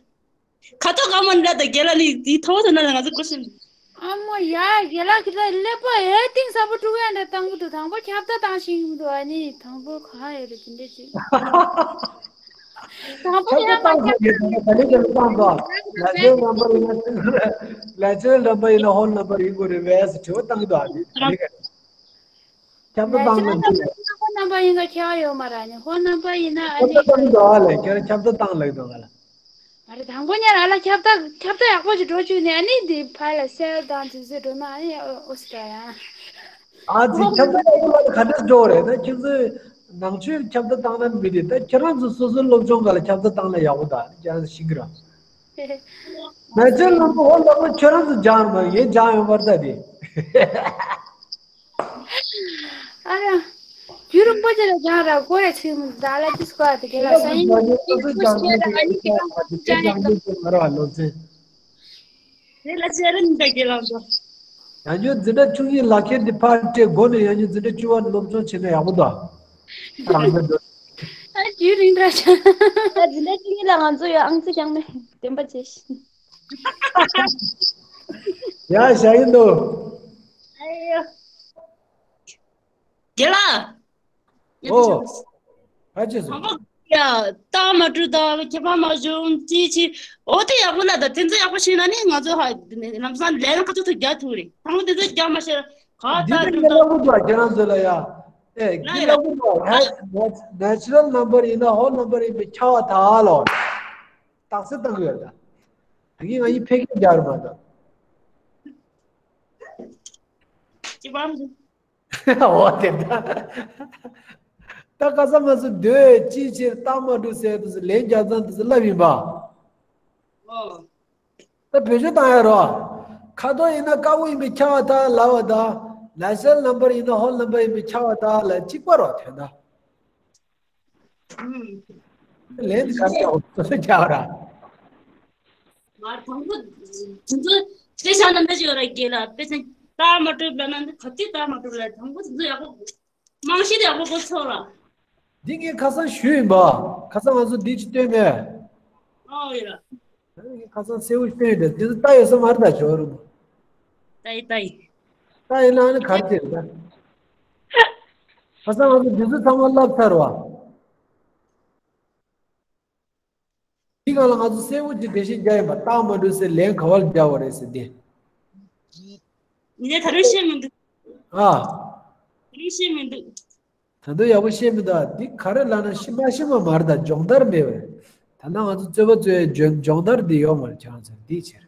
ཁ་ཐོག་གང་མ་འདྲ་ད་རྒན་ལགས་ནི་དེ་ཐོག་ཐོག་ན་ང་ཚོ་སྐུ་ཞབས། ཨ་མོ་ཡ་རྒན་ལགས་ཀྱི་ད་ཀླད་པ་ཨེ་གཏིང་ཟབ་པོ་དཀྲུག་ཡ་འདྲ་བཏང་གི་འདུག་དང་པོ་ཁྱབ་བརྡ་བཏང་ཤེས་ཀྱི་མི་འདུག་ཨ་ནི་དང་པོ་ག་ཡོད་རེད་དེ་འདྲ་ཅིག་དང་པོ་ཁྱབ་ཡ་བརྡ་བཏང་ཁྱབ་ཟེར་གྱི་ད་ལས་ཀྱི་བཏང་དོ། ལ་ཅན་ནམ་པར་ཡིན་ན་ལ་ཅན་ནམ་པར་ཡིན་ན་ཧོལ་ནམ་པར་ཡིན་དགོས་རེད་བས་དྲི་བ་བཏང་གི་འདུག་ཨ་ནི་ད་ལས་ཀ་ཁྱབ་བརྡ་བཏང་ན་འདུག་ཁྱབ་བརྡ་རྣམ་པ་ཡིན་ན་ཁྱབ་ཡོད་མ་རེད་ནི་ཧོ་རྣམ་པ་ཡིན་ན་ཨ་ཁྱབ་ནི། བརྡ་བཏང་གི་འདུག་ཨ་ལས་ཁྱེད་རང་ཁྱབ་བརྡ་བཏང་ལེགས་འདུག་ང་ལ། མ་རེད་དང་པོ་ཉར་ཨ་ལ་ཁྱབ་བརྡ་ཁྱབ་བརྡ་ཡག་པོ་ཞིག་འགྲོ་བཅུག་ནས་ཨ་ནི་འདི་ཕར་ལ་གསལ་དང་དུས་ཚོད་འགྲོ་ན་ཨ་ནི་ཨོ་སི་ད་ཡང་། ཨ་ཙི་ཁྱབ་བརྡ་ཡག་པོ་ལ་ག་འདྲས་འགྲོ་རེད་ད་ཁྱེད་ཚོས་ནང་ཆོས་ཁྱབ་བརྡ་བཏང་ན་མི་རེད་ད་ཁྱེད་རང་ཚོ་སོ་སོའི་སློབ་སྦྱོང་ག་ལ་ཁྱབ་བརྡ་བཏང་ན་ཡག་པོ་ད་ཁྱེད་རང་ཚོ་ཤེས་ཀྱི་རེད། ན་ཆེན་ལམ་པོ་ཧོ་ལམ་པོ་ཁྱོད་རང་ཚོ་སྦྱང་མ་ངས་སྦྱང་ཡོད་མ་རེད་ད་དེ། ཨ་ར། རྒྱུ་རིན་པོ་ཆེ་ལ་སྦྱང་ར་གོ་རེ་ཚིག་མི་ཟླ་ལ་ཅི་སྐོར་དེ་ག་ལ་ས་ཡིན་ཁྱོད་ཚོ་སྦྱང་ཡོད་མ་རེད་ད་དེ་སྦྱང་ཡོད་མ་རེད་བ་ལོ་ཚེ། རེད་ལ་ཅི་རེད་མི་འདྲ་གི་ལ་འགྲོ། ཡང་ཁྱོད་འཛིན་གྲྭ་བཅུ་གཉིས་ལག་ཁྱེར་འདི་ཕར་སྤྲད་དགོ་ནས་ཡང་ཁྱོད་འཛིན་གྲྭ་བཅུ་པ་སློབ་སྦྱོང་བྱེད་ན་ཡག་པོ་འདུག་ཨ་རྒྱུ་རིང་འདྲ་ཆ། ད་འཛིན་གྲྭ་བཅུ་གཉིས་ལ་ང་ཚོ་ཡང་ཨང་རྩིས་ཀྱང་མེད་བདེན་པ་བྱས་ཤིང་། ཡ་ཞག་ཡིན་འདུག་ཨེ་ཡོ། རྒན་ལགས། ཨོ། ཕ་ཆེ་སོང་། ཡ། རྟགས་མ་གྲུབ་དང་ཁྱད་པར་མ་བྱུང་ཅི་ཅི། ཨོ་དེ་ཡག་པོ་ལ་ད་དེ་ཚོ་ཡག་པོ་ཤེས་ན་ནི་ང་ཚོ་ཧ་ལམ་སང་ལན་ཁ་ཐུག་ཐུག་རྒྱག་ཐུབ་རེད། དང་པོ་དེ་ཚོ་རྒྱག་མ་ཤེས་ག་ད་འདི་ཚོ་གྲུབ་ངས་ལབ་དང་། གོ་འདུག་ཁྱེད་རང་ཚོ་ལ་ཡ། ཨེ་ལ་ངས་ཡ། ལབ་གོ་འདུག་ཧ་ནེ་ཆུ་རལ་ནམ་པར་ཡིན་ན་ཧོལ་ནམ་པར་ཡིན་པའི་ཁྱ་བ་ད་ལོ། རྟགས་གསལ་བཏང་གི་ཡོད་ད། ད་གིན་ང་ཡི་ཕལ་སྐད་རྒྱག་རུ་མ་ད། ཅི་བམ་འདུག་འོ་དེ་ད། ད་ཁ་ས་མ་སུ་སྡོད་ཅི་ཕྱིར་རྟགས་མ་གྲུབ་ཟེར་དུས་ལན་རྒྱབ་ཙང་དུས་ལབ་ཡིན་པ། ཨོ། ད་བེད་སྤྱོད་བཏང་ཡ་རོ། ཁ་དོག་ཡིན་ན་དཀར་པོ་ཡིན་པའི་ཁྱ་བ་ད་ལབ་པ་ད། ན་ཤལ་ནམ་པར་ཡིན་ན་ཧོལ་ནམ་པར་ཡིན་པའི་ཁྱ་བ་ད་ལ་གཅིག་པ་རོ་དོན་ད། ལན་ག་ཚོད་ཚོད་ཆགས་ར། ང་དང་པོ་དེ་ཚོ་ཆེ་ཆགས་ན་འདི་ཞིག་ར་རྒྱལ་ལ་དཔེ་ཆ་ལྟ་མ་གྲུབ་ལ་ན་འདི་ག་དུས་ལྟ་མ་གྲུབ་ལ་དང་པོ་དེ་ཚོ་ཡག་པོ་རྨང་གཞི་དེ་ཡག་པོ་གོ་ཆོག་ལ། འདི་ངས་ཁ་སང་ཞུས་ཡིན་པ། ཁ་སང་ང་ཚོ་འདི་ཅི་སྟོན་མེད། ཨོ་ཡ། ཁ་སང་གསལ་བོ་སྟོན་ཡོད་དེ་འདི་ཚོ་ལྟ་ཡོད་ས་མ་རེད་ད་ཇོ་རུ། ལྟ་ཡི་ལྟ་ཡི། ལྟ་ཡི་ན་ནི་ག་རེ་བྱེད་རེད་ད། ཁ་སང་ང་ཚོ་འདི་ཚོ་ཚང་མ་བསླབ་ཚར་བ། འདི་ག་ལ་ང་ཚོ་གསལ་བོ་ཅིག་འགྲེལ་བཤད་རྒྱག་ཡིན་པ་རྟགས་མ་གྲུབ་ཟེར་ལན་ག་བར་རྒྱག་པ་རེད་ཟེར་ཏེ། ངས་ད་རུང་ཤེས་མི་འདུག་ཨ། ད་རུང་ཤེས་མི་འདུག་ད་དུང་ཡག་པོ་ཤེས་མི་འདུག་འདི་ག་རེ་ལབ་ན་ཤི་མ་ཤི་མ་མ་རེད་ད་སྦྱོང་བརྡར་མེད་པ་རེད། ད་ནང་ང་ཚོ་རྩོད་པ་རྩོད་ཡའི་སྦྱོང་སྦྱོང་བརྡར་འདི་ཡོད་མ་རེད་ཁྱེད་རང་ཚོར་འདིའི་ཕྱིར།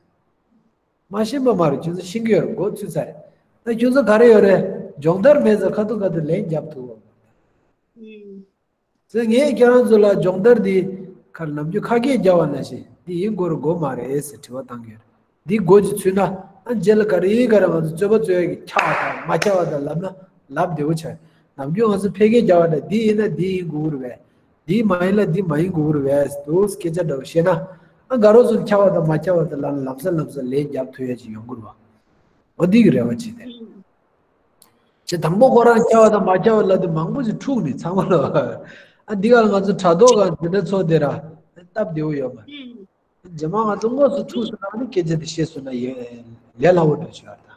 མ་ཤེས་པ་མ་རེད་ཁྱོད་ཚོ་ཤེས་ཀྱི་ཡོད་རེད་མགོ་ཚོས་ཚར་རེད། ད་ཁྱོད་ཚོ་ག་རེ་ཡོད་རེད་སྦྱོང་བརྡར་མེད་ཙང་ཁ་ཐུག་ཁ་ཐུག་ལན་རྒྱབ་ཐུབ་བ། ཟེར་ངས་ཁྱེད་རང་ཚོ་ལ་སྦྱོང་བརྡར་འདི་ཁར་ནམ་རྒྱུན་ཁ་སྐད་རྒྱག་པ་ནང་བཞིན་འདི་ཡིན་དགོས་རེད་དགོས་མ་རེད་ཟེར་དྲི་བ་བཏང་གི་ཡོད་རེད། འདི་མགོ་ཅིག་ཚུད་ན་ཨ་རྗེས་ལ་ག་རེ་ག་རེ་ང་ཚོ་རྩོད་པ་རྩོད་ཡག་གི་ཁྱབ་པ་དང་མ་ཁྱབ་པ་དང་ལབ་ན་ལབ་བདེ་བོ་ཆགས། ནམ་རྒྱུན་ང་ཚོ་ཕལ་སྐད་རྒྱག་པ་ན་འདི་ཡིན་ན་འདི་ཡིན་དགོས་རེད་བས། འདི་མ་ཡིན་ན་འདི་མ་ཡིན་དགོས་རེད་བས་འདུག་སྐད་ཆ་འདྲ་བོ་བཤད་ན་ཨ་དགའ་རོགས་ཚོ་ཁྱབ་པ་དང་མ་ཁྱབ་པ་དང་ལབ་ན་ལམ་སང་ལམ་སང་ལན་རྒྱབ་ཐུབ་ཡག་ཅིག་ཡོང་གི་རེད་བ། འོ་འདི་གི་རེ་བ་བྱེད་དེ། ཁྱེད་དང་པོ་ཁོ་རང་ཁྱབ་པ་དང་མ་ཁྱབ་པ་ལབ་དུས་མང་པོ་ཞིག་འཁྲུག་ནས་ཚང་མ་ལ། ཨ་འདི་ག་ལ་ང་ཚོ་དྲ་ཐོག་ག་འཛིན་གྲྭ་ཚོགས་དེ་ར་སྟབས་བདེ་བོ་ཡོད་མ་རེད། རྗེས་མ་ང་ཚོ་དངོས་སུ་ཐུག་སོང་ན་ནི་སྐད་ཆ་དེ་བཤད་སོང་ན་ཡོད་ལས་སླ་བོ་འདྲ་ཞིག་ཡོད་རེད་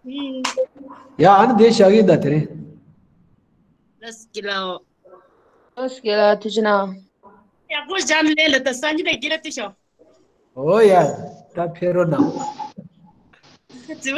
ད། ཡ་ཨ་ནི་དེ་བཞག་གི་ཡིན་ད་དེ་རིང་། ལགས་སོ་རྒན་ལགས། ལགས་སོ་རྒན་ལགས་ཐུགས་རྗེ་གནང་། ཡག་པོ་བཞག་ནས་ལས་ལ་ད་སང་ཉིན་ལ་རྒན་ལགས་ཐུག་ཤོག་ཨོ་ཡ། ད་ཕེབས་རོགས་གནང་། རྫི་བོ།